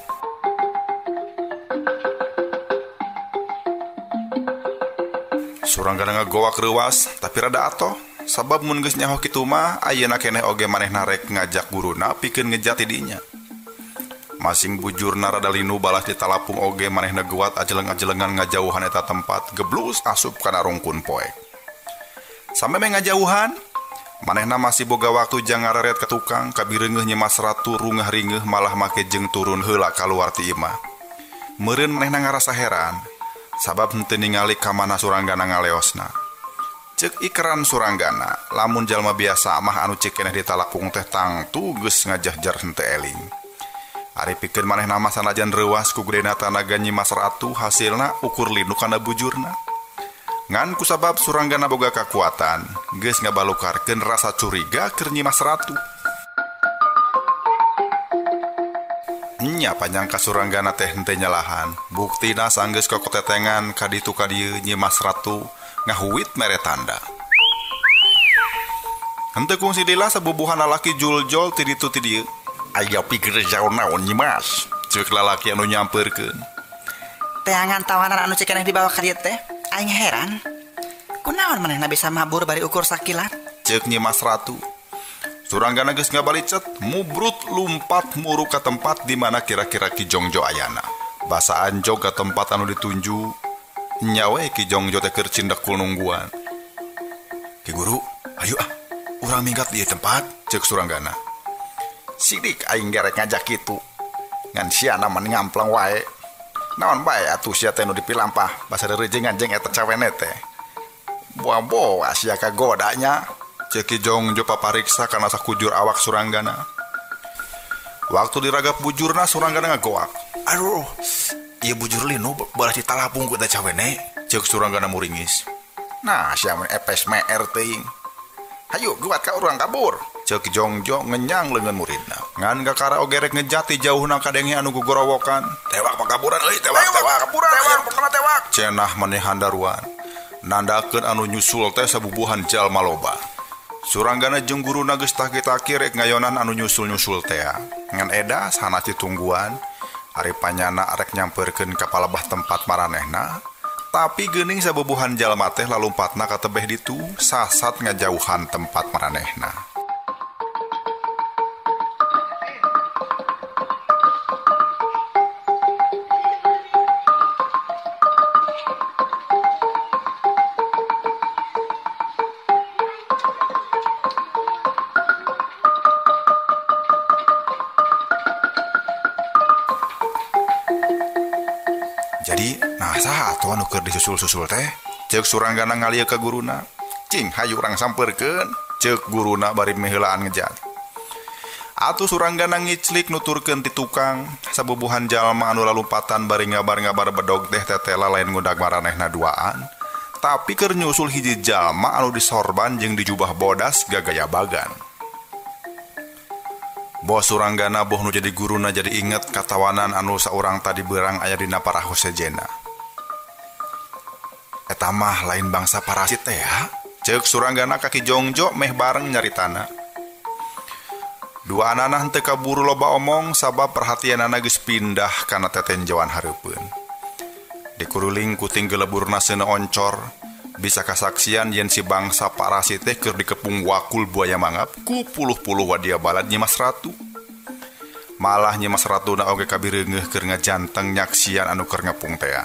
Suranggana ngagowak reuwas tapi rada atoh. Sabab mun geus nyaho kitu mah ayeuna keneh oge manehna rek ngajak guruna pikeun ngejat ti dinya. Masing bujurna rada linu balas ditalapung oge manehna gewat ajeleng-ajelengan ngajauhan eta tempat geblus asup kana rungkun poek. Sameme ngajauhan, manehna masih boga waktu jang ngareret ka tukang kabireungeuh Nyimas Ratu rungah ringeuh malah make jeung turun heula kaluar ti imah. Meureun manehna ngarasa heran sabab henteu ningali ka mana Suranggana ngaleosna. Ceuk ikeran Suranggana, lamun jalma biasa mah anu ceuk keneh ditalapung teh tangtu geus ngajahjar henteu eling. Ari pikeun manehna mah sanajan reuwas ku gedena tanaga Nyimas Ratu hasilna ukur linu kana bujurna. Ngan kusabab Suranggana boga kakuatan, geus ngabalukarkeun rasa curiga keur Nyimas Ratu. Nya panyangka Suranggana teh henteu nyalahan. Buktina sanggeus kokotetengan ka ditu ka dieu Nyimas Ratu ngahuit mere tanda. Henteu kungsi lila sabubuhan lalaki juljol ti ditu ti dieu. Aya pikir jauh naon Nyimas, ceuk lalaki anu nyampeurkeun. Teangan tawanan anu cikeneh dibawa ka dieu teh, aing heran. Kunaon manehna bisa mabur bari ukur sakilat? Ceuk Nyimas Ratu. Suranggana geus ngabalicet, mubrut lumpat muru ka tempat di mana kira-kira Ki Jongjo ayana. Basa anjog ka tempat anu ditunju, nyawe Ki Jongjo teh keur cindekul nungguan. Ki Guru, ayo ah, urang minggat di tempat, ceuk Suranggana. Sidik aing gerek ngajak kitu. Ngan siana mah ngamplang wae. Naon bae atuh sia teh nu dipilampah basa reurejengan jeung eta cawene teh. Boa-boa sia kagodanya. Ceuk Ki Jongjo papariksa kana sakujur awak Suranggana. Waktu diragap bujurna Suranggana ngagoak. Aduh, ieu bujur linu balas ditalapung ku eta cawene. Ceuk Suranggana muringis. Nah, sia mah epes meer teuing. Hayu guat ka urang kabur. Ceuk Jongjo ngenyang leungeun muridna. Ngan kakara oge rek ngejati jauhna kadenge anu gugorowokan. Tewak pakaburan euy, tewak tewak kaburan, tewak pokona tewak. Cenah maneh handaruan. Nandakeun anu nyusul teh sabubuhan jalma loba. Suranggana jeung guruna geus taki-taki rek ngayonan anu nyusul-nyusul tea. Ngan eda sana ditungguan, ari panyana rek nyamperkeun ka palebah tempat maranehna. Tapi geuning sabubuhan jalma teh lalumpatna ka tebeh ditu, sasat ngajauhan tempat maranehna. Jadi, nah saha atuh anu keur disusul-susul teh? Ceuk Suranggana ngalieu ka guruna. Cing, hayu urang sampeurkeun. Ceuk guruna bari miheulaan ngejat. Atuh Suranggana ngiclik nuturkeun ti tukang, sabubuhan jalma anu lalumpatan bari ngabar-ngabar bedog teh tetela lain ngudag maranehna duaan, tapi keur nyusul hiji jalma anu disorban jeung dijubah bodas gagaya bagan. Boh Suranggana boh nu jadi guruna jadi inget katawanan anu saurang tadi berang aya dina parahu sejena. Eta mah lain bangsa parasit teh ya. Ceuk Suranggana ka Ki Jongjo meh bareng nyaritana. Dua anana henteu kaburu loba omong sabab perhatianana geus pindah kana tetenjoan hareupeun. Dikuruling ku tinggeleburna seuneu oncor, bisa kasaksian yen si bangsa parasit teh keur dikepung wakul buaya mangap ku puluh-puluh wadia balad Nyimas Ratu. Malah Nyimas Ratuna oge kabireungeuh keur ngajanteng nyaksian anu keur ngepung tea.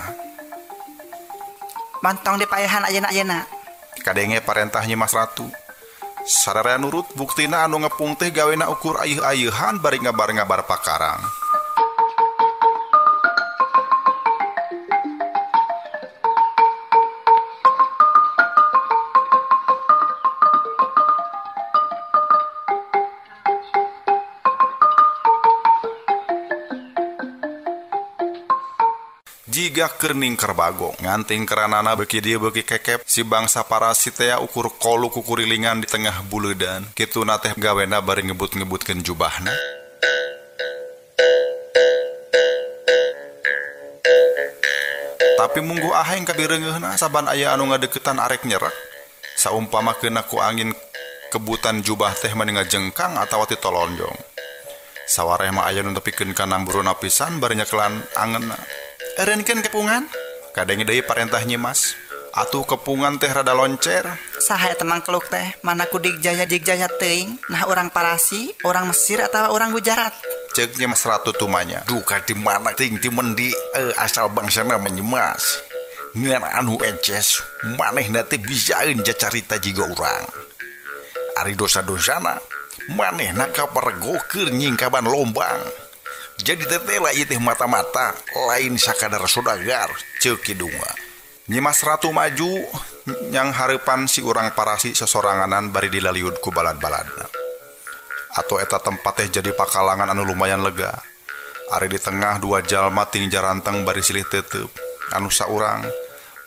Mantong dipaehan ayeuna-ayeuna. Kadenge parentah Nyimas Ratu. Sararea nurut buktina anu ngepung teh gawena ukur ayeuh-ayeuhan bari ngabar-ngabar pakarang. Jiga kerning kerbagong nganting keranana beki dia beki kekep si bangsa parasit tea ukur kolu kukurilingan di tengah buleudan kituna teh gawena bari ngebut-ngebutkeun jubahna. Tapi munggu aheng kabireungeuhna saban aya anu ngadeukeutan arek nyerek saumpama keuna ku angin kebutan jubah teh mani ngajengkang atawa titolonjong. Sawareh mah aya nu tepikeun kana buruna pisan bari nyekelan angeunna. Erenkeun kepungan kadenge deui parentah Nyimas. Atuh kepungan teh rada loncer. Saha eta mangkeluk teh mana ku digjaya digjaya teuing, nah orang Parasi, orang Mesir atawa orang Gujarat. Ceuk Nyimas Ratu tumanya. Duka di mana ting di mendi asal bangsana menyimas. Ngan anu eces manehna teh bisaeun jacarita jiga urang. Ari dosa-dosana manehna kapergo keur nyingkaban lombang. Jadi tetela ieu teh mata-mata lain sakadar saudagar ceuk kidunga. Nyimas Ratu maju nyang hareupan si urang Parasi sesoranganan bari dilaliud ku balad-baladna. Atau eta tempat teh jadi pakalangan anu lumayan lega. Ari di tengah dua jalma ting jaranteng bari silih tetep. Anu saurang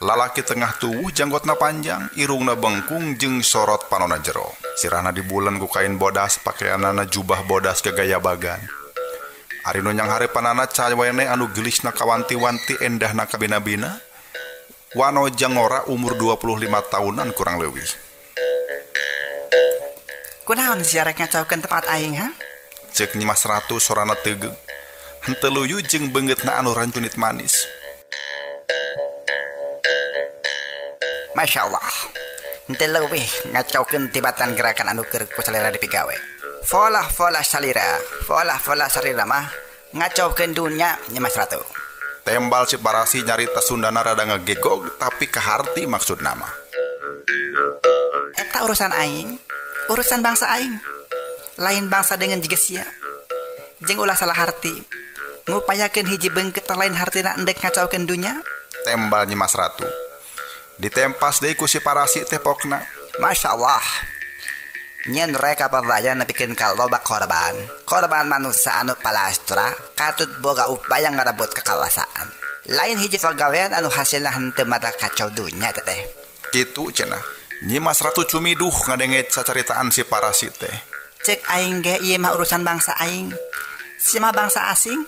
lalaki tengah tuwuh janggotna panjang, irungna bengkung jeung sorot panona jero. Sirahna dibulen ku kain bodas, pakaianana jubah bodas gagaya bagan. Ari nu nyang hareupanana cawene anu geulisna kawanti-wanti endahna kabina-bina. Wano jangora umur 25 tahunan kurang leuwih. Kunaon sia rek ngacaukeun tempat aing ha? Ceuk Nyimas Ratu sorana tegeug. Henteu luyu jeung beungeutna anu rancunit manis. Masya Allah. Henteu leuwih ngacaukeun tibatan gerakan anu keur ku salera dipigawe. Folah-folah salira, folah-folah salira mah ngacaukeun dunya Nyimas Ratu. Tembal si Parasi nyarita Sundana rada ngegegog tapi kaharti maksud nama. Eta urusan aing, urusan bangsa aing. Lain bangsa dengan jiga sia. Jeung ulah salah harti. Ngupayakeun hiji beungkeut lain hartina endek ngacaukeun dunya. Tembal Nyimas Ratu. Ditempas deui ku si Parasi teh pokna. Masya Allah. Nyen reka perdaya nepikeun ka loba korban. Korban manusia anu palastra katut boga upaya ngarebut kekawasaan. Lain hiji pagawean anu hasilna henteu mata kacau dunya teh. Kitu cenah. Nyimas Ratu cumiduh ngadenge cacaritaan si Parasi teh. Cek aing ge ieu mah urusan bangsa aing. Sia mah bangsa asing.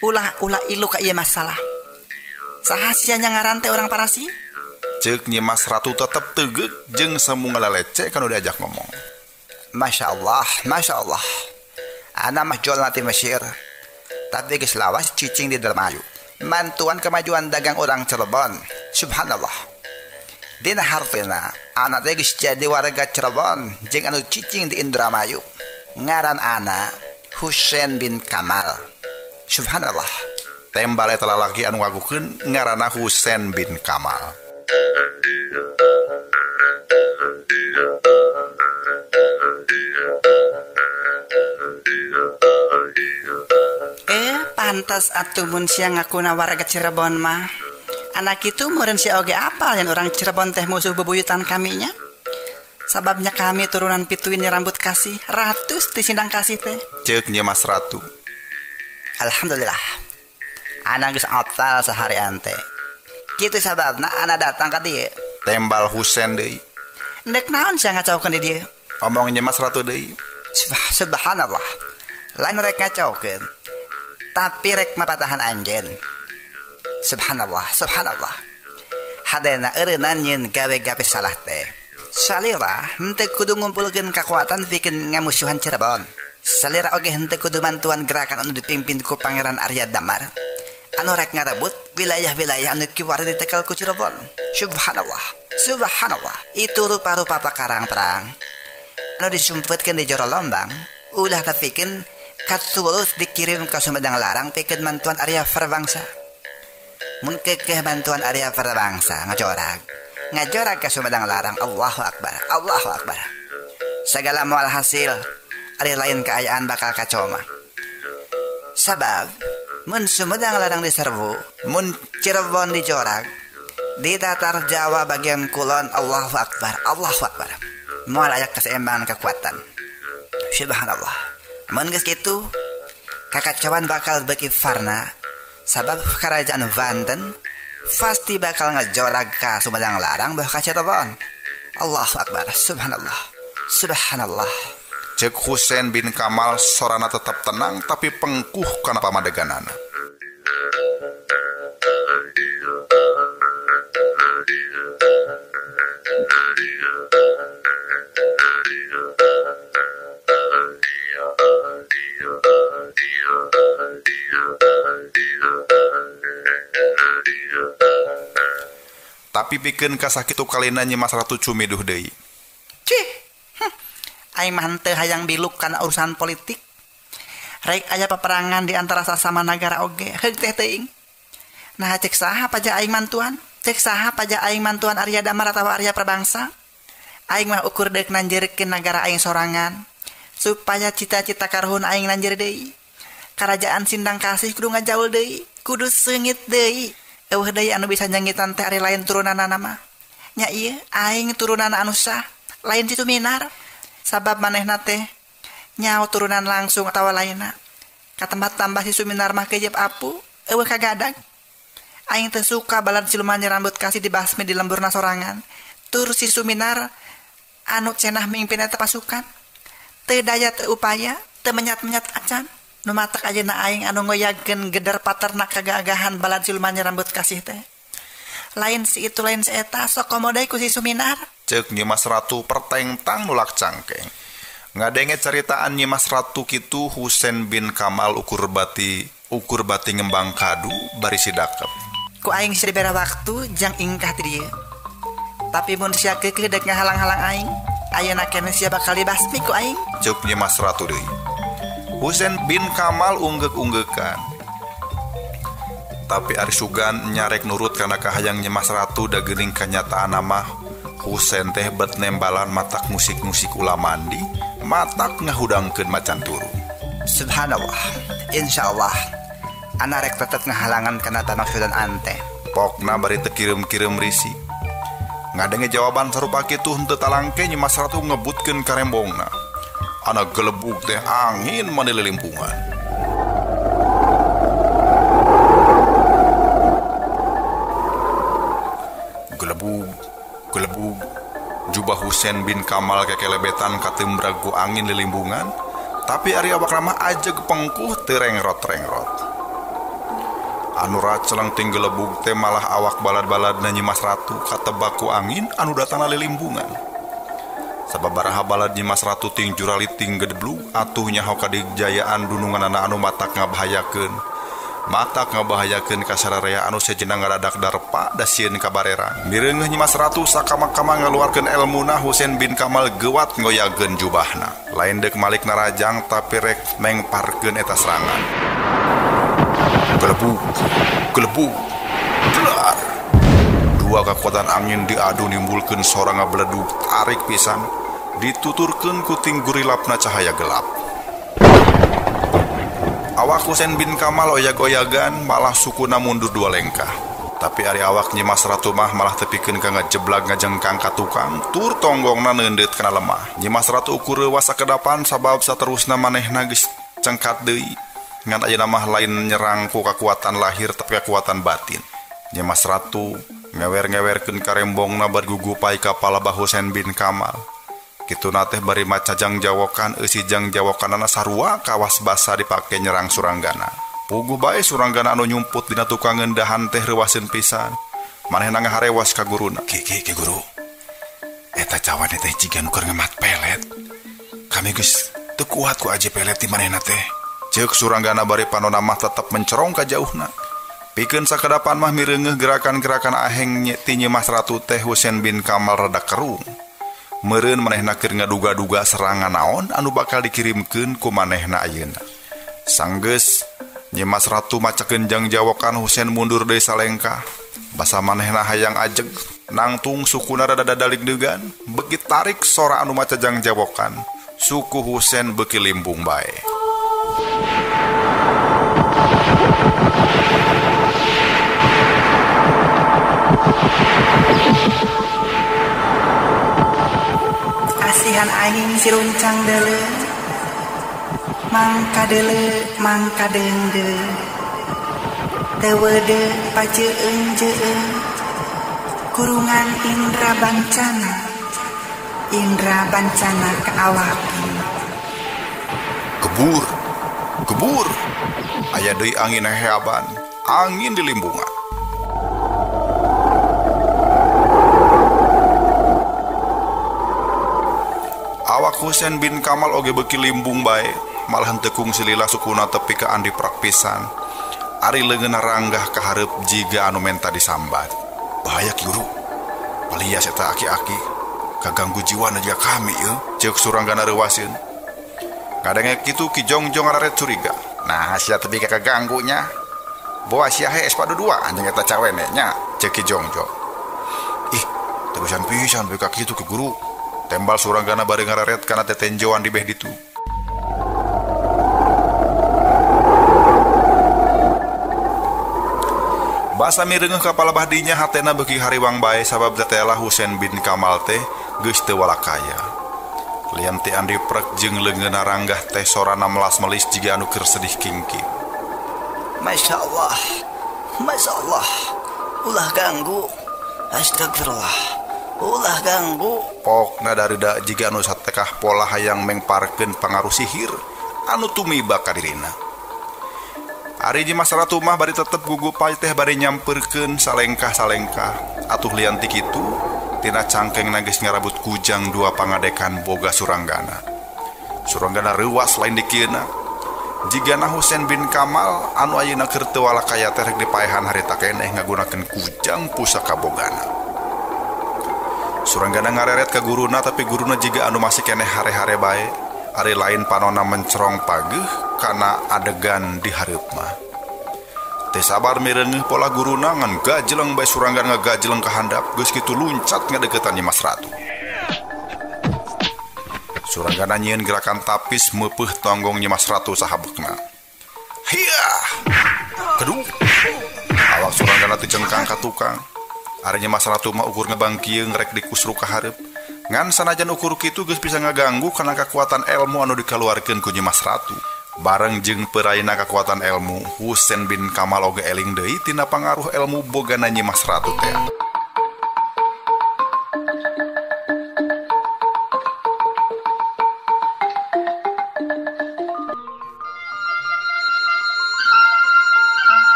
Ulah-ulah ilu ka ieu masalah. Saha sia nya ngaran teh urang Parasi? Cek Nyimas Ratu tetep tegeuk jeung semu ngalalece kan udah diajak ngomong. Masya Allah, Masya Allah. Ana mah jual nanti Mesir. Tapi geus lawas cicing di Dermayu. Mantuan kemajuan dagang orang Cirebon. Subhanallah. Dina hartina, ana teh geus jadi warga Cirebon jeung anu cicing di Indramayu. Ngaran ana Husein bin Kamal. Subhanallah. Tembal eta lalaki anu ngagukeun ngaranna Husein bin Kamal. Pantas atuh mun sia ngakuna warga Cirebon mah. Anak itu meureun sia oge apal yang orang Cirebon teh musuh bebuyutan kaminya. Sababnya kami turunan pituin rambut kasih, ratus ti Sindang Kasih teh. Ceuk Nyimas Ratu. Alhamdulillah. Anak geus apal seharian teh. Kitu sababna ana datang ka dieu. Tembal Husein deui. Ndek naon sia ngacaukeun di dieu? Omong Nyimas Ratu deui. Subhanallah. Lain rek ngacaukeun. Tapi rek mapatahan anjeun. Subhanallah, subhanallah. Hadena eureunnan nyeun gawe-gawe salah teh. Salira henteu kudu ngumpulkeun kakuatan pikeun ngamusuhan Cirebon. Salira oge henteu kudu mantuan gerakan anu dipimpin ku Pangeran Arya Damar. Anu rek ngarebut wilayah-wilayah anu kiwari ditekel ku Cirebon. Subhanallah, subhanallah. Itu rupa-rupa pakarang perang. Anu disumputkeun di jero lombang, ulah tepikeun katulus dikirim ke Sumedang Larang pikeun mantuan Arya Prabangsa. Mun kekeh bantuan Arya Prabangsa ngajorag. Ngajorag ke Sumedang Larang. Allahu Akbar, Allahu Akbar. Segala mual hasil, ari lain keayaan bakal kacau mah. Sabab mun Sumedang Larang diserbu, mun Cirebon dijorag, di Tatar Jawa bagian kulon, Allahu Akbar, Allahu Akbar. Moal aya keseimbangan kekuatan. Subhanallah. Mun geus kitu, kakacauan bakal beuki farna. Sabab kerajaan Banten pasti bakal ngejorag ka Sumedang Larang bah ka Cirebon. Allahu Akbar, subhanallah. Subhanallah. Cek Husein bin Kamal sorana tetap tenang tapi pengkuh kana pamadeganana. Tapi pikeun ka sakitu kalina Nyimas Ratu cumiduh deui. Cih. Aing mah henteu hayang biluk kana urusan politik. Rek aya peperangan di antara sasama nagara oge, heug teh teuing. Nah cek saha paja aing mantuan? Cek saha paja aing mantuan Arya Damar atawa Arya Prabangsa? Aing mah ukur deuk nanjirkeun nagara aing sorangan supaya cita-cita karuhun aing nanjir deui. Karajaan Sindang Kasih kudu ngajaul deui, kudu seungit deui. Eueuh deui anu bisa nyangitan teh ari lain turunanana mah. Nya ieu aing turunanna anu sah, lain si Suminar. Sabab manehna teh nyaho turunan langsung atawa lainna. Katempat tambah si Suminar mah kejep apu, eueuh kagadag. Aing teu suka balad siluman rambut kasih dibasmi di lemburna sorangan. Tur si Suminar anu cenah mimpin eta pasukan. Teu daya teu upaya, teu menyat-menyat acan. Nu matak ayeuna aing anu ngoyagkeun geder paternak kagagahan balad siluman rambut kasih teh. Lain si itu lain si eta sok komo deui ku si Suminar. Ceuk Nyimas Ratu pertengtang nulak cangkeng. Ngadenge ceritaan Nyimas Ratu kitu Husein bin Kamal ukur bati ngembang kadu bari sidakep. Ku aing dibere waktu jang ingkah ti dieu. Tapi mun sia keukeuh dek ngahalang-halang aing, Ayeuna keneh sia bakal dibasmi ku aing. Ceuk Nyi Mas Ratu deui. Husen bin Kamal unggek-unggekan. Tapi ari sugan nyarek nurut kana kahayang Nyi Mas Ratu da geuning kanyataan mah Husen teh bet nembalan matak musik-musik ulah mandi, matak ngahudangkeun macan turu. Subhanallah. Insyaallah ana rek tetep ngahalangan kana tamaksudan ante. Pokna bari teu kirim-kirim risi. Ngadenge jawaban sarupa kitu henteu talangke Nyi Mas Ratu ngebutkeun karembongna. Ana gelebug teh angin mani lilimpungan. Gelebug, gelebug. Jubah Husen bin Kamal kekelebetan katembrag ku angin lilimbungan, tapi ari awak mah ajeg pengkuh teu rengrot-rengrot. Anu raceleng ting gelebug teh malah awak balad-baladna Nyi Mas Ratu katebak ku angin anu datangna lilimbungan. Sababaraha balad Nyi Mas Ratu ting juralit ting gedeblug atuh nyaho kadigjayaan dununganana anu matak ngabahayakeun. Matak ngabahayakeun ka sararea anu sejenna ngadadak darpa da sieun kabarerang. Mireungeuh Nyi Mas Ratu sakama-kama ngaluarkeun elmuna Husen bin Kamal geuwat ngoyageun jubahna. Lain deuk malik narajang tapi rek mengparkeun eta serangan. Gelebug, gelebug, gelar. Dua kekuatan angin diadu nimbulkeun sora ngabeledug tarik pisan, dituturkeun ku ting gurilapna cahaya gelap. Awak Husen bin Kamal oyag-oyagan malah sukuna mundur dua lengkah. Tapi ari awak Nyi Mas Ratu mah malah tepikeun ka ngajeblag ngajengkang ka tukang, tur tonggongna neundeut kana lemah. Nyi Mas Ratu ukur reuwas sakedapan sabab saterusna manehna geus cengkat deui. Ngan ayeuna mah lain nyerang ku kakuatan lahir tapi kakuatan batin. Nyi Mas Ratu ngewer-ngewerkeun karembongna bar gugupai ka palabah Husen bin Kamal. Kituna teh bari maca jangjawokan eusi jangjawokanana sarua kawas basa dipake nyerang Suranggana. Puguh bae Suranggana anu nyumput dina tukang ngendahan teh reuwaseun pisan. Manehna ngaharewas ka guruna. Ki ki ki guru. Eta cawan teh jiga nu keur ngemat pelet. Kami geus teu kuat ku aji pelet di manehna teh. Ceuk Suranggana bari panona mah tetep mencerong ka jauhna. Pikeun sakedapan mah mireungeuh gerakan-gerakan aheng ti Nyi Mas Ratu teh Husen bin Kamal rada kerung. Meureun manehna keur ngaduga-duga serangan naon anu bakal dikirimkeun ku manehna ayeuna. Sanggeus Nyi Mas Ratu macakeun jangjawokan Husen mundur deui salengkah. Basa manehna hayang ajeg nangtung sukuna rada dadaligdegan, beuki tarik sora anu maca jangjawokan. Suku Husen beuki limbung bae. Kasihan aing si runcang deuleu, mangka deuleu mangka deungdeung, teu weudeu pajeung-jeung, kurungan indra bancana, indra bancana kaawak. Gebur, gebur, aya deui angin heaban, angin di limbungan. Awak Husen bin Kamal oge beuki limbung bae, malah henteu kungsi lila sukuna tepi ka andi prak pisan. Ari leungeunna ranggah ka hareup jiga anu menta disambat. Bahaya ki guru. Palias eta aki-aki kaganggu jiwana jiga kami yeuh. Ceuk Suranggana reuwaseun. Ngadenge kitu Ki Jongjong araret curiga. Nah, sia tepi ka kaganggunya. Boa sia hees padu dua anjing eta cawene nya, ceuk Ki Jongjong. Ih, teu pisan pisan ka kitu ki guru. Tembal Suranggana bari ngararet kana tetenjoan di beh ditu. Basa mireungeuh ka palabah dinya hatena beuki hariwang bae sabab tetelah Husen bin Kamal teh geus teu walakaya. Lian ti andi prek jeung leungeunna ranggah teh sorana melas-melis jiga anu keur sedih kingking. Masya Allah, Masya Allah, ulah ganggu, astagfirullah, ulah ganggu. Pokna darida jiga anu satekah pola hayang mengparkeun pangaruh sihir anu tumiba ka dirina. Ari Nyi Mas Ratu mah bari tetep gugupai teh bari nyamperkeun salengkah-salengkah. Atuh lian ti kitu tina cangkengna geus ngarabut kujang dua pangadekan boga Suranggana. Suranggana reuwas lain dikieuna. Jigana Husen bin Kamal anu ayeuna keur teu walakaya teh rek dipaehan harita keneh ngagunakeun kujang pusaka bogana. Suranggana ngareret ka guruna tapi guruna jiga anu masih keneh hare-hare bae. Ari lain panona mencerong pageuh kana adegan di hareup mah. Teu sabar mireungeuh pola guruna ngan gajeleng bae Suranggana ngagajeleng ka handap geus kitu luncat ngadeukeutan Nyimas Ratu. Suranggana nyieun gerakan tapis meupeuh tonggong Nyimas Ratu sahabekna. Hiah! Keduh! Awak Suranggana teu cengkang ka tukang. Ari Nyimas Ratu mah ukur ngebangkieung rek dikusru ka hareup. Ngan sanajan ukur kitu geus bisa ngaganggu kana kakuatan ilmu anu dikaluarkeun ku Nyimas Ratu. Bareng jeung peraina kakuatan ilmu, Husen bin Kamal oge eling deui tina pangaruh ilmu bogana Nyimas Ratu teh.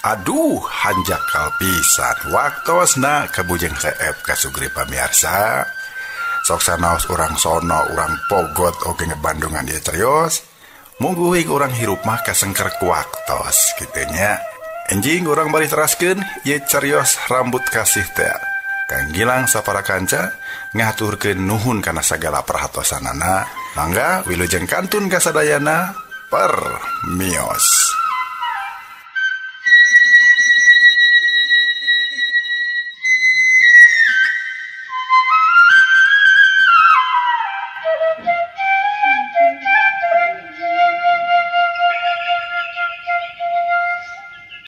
Aduh, hanjakal pisan waktosna kabujeng seep kasugri pamiarsa. Sok sanaos urang sono, urang pogot oge ngebandungan ieu cerios. Mungguhing urang hirup mah kasengker ku waktos kitu nya. Enjing urang bari teraskeun ieu cerios rambut kasih teh. Kang Gilang sapara kanca ngaturkeun nuhun kana sagala perhatosanana. Mangga wilujeng kantun kasadayana permios.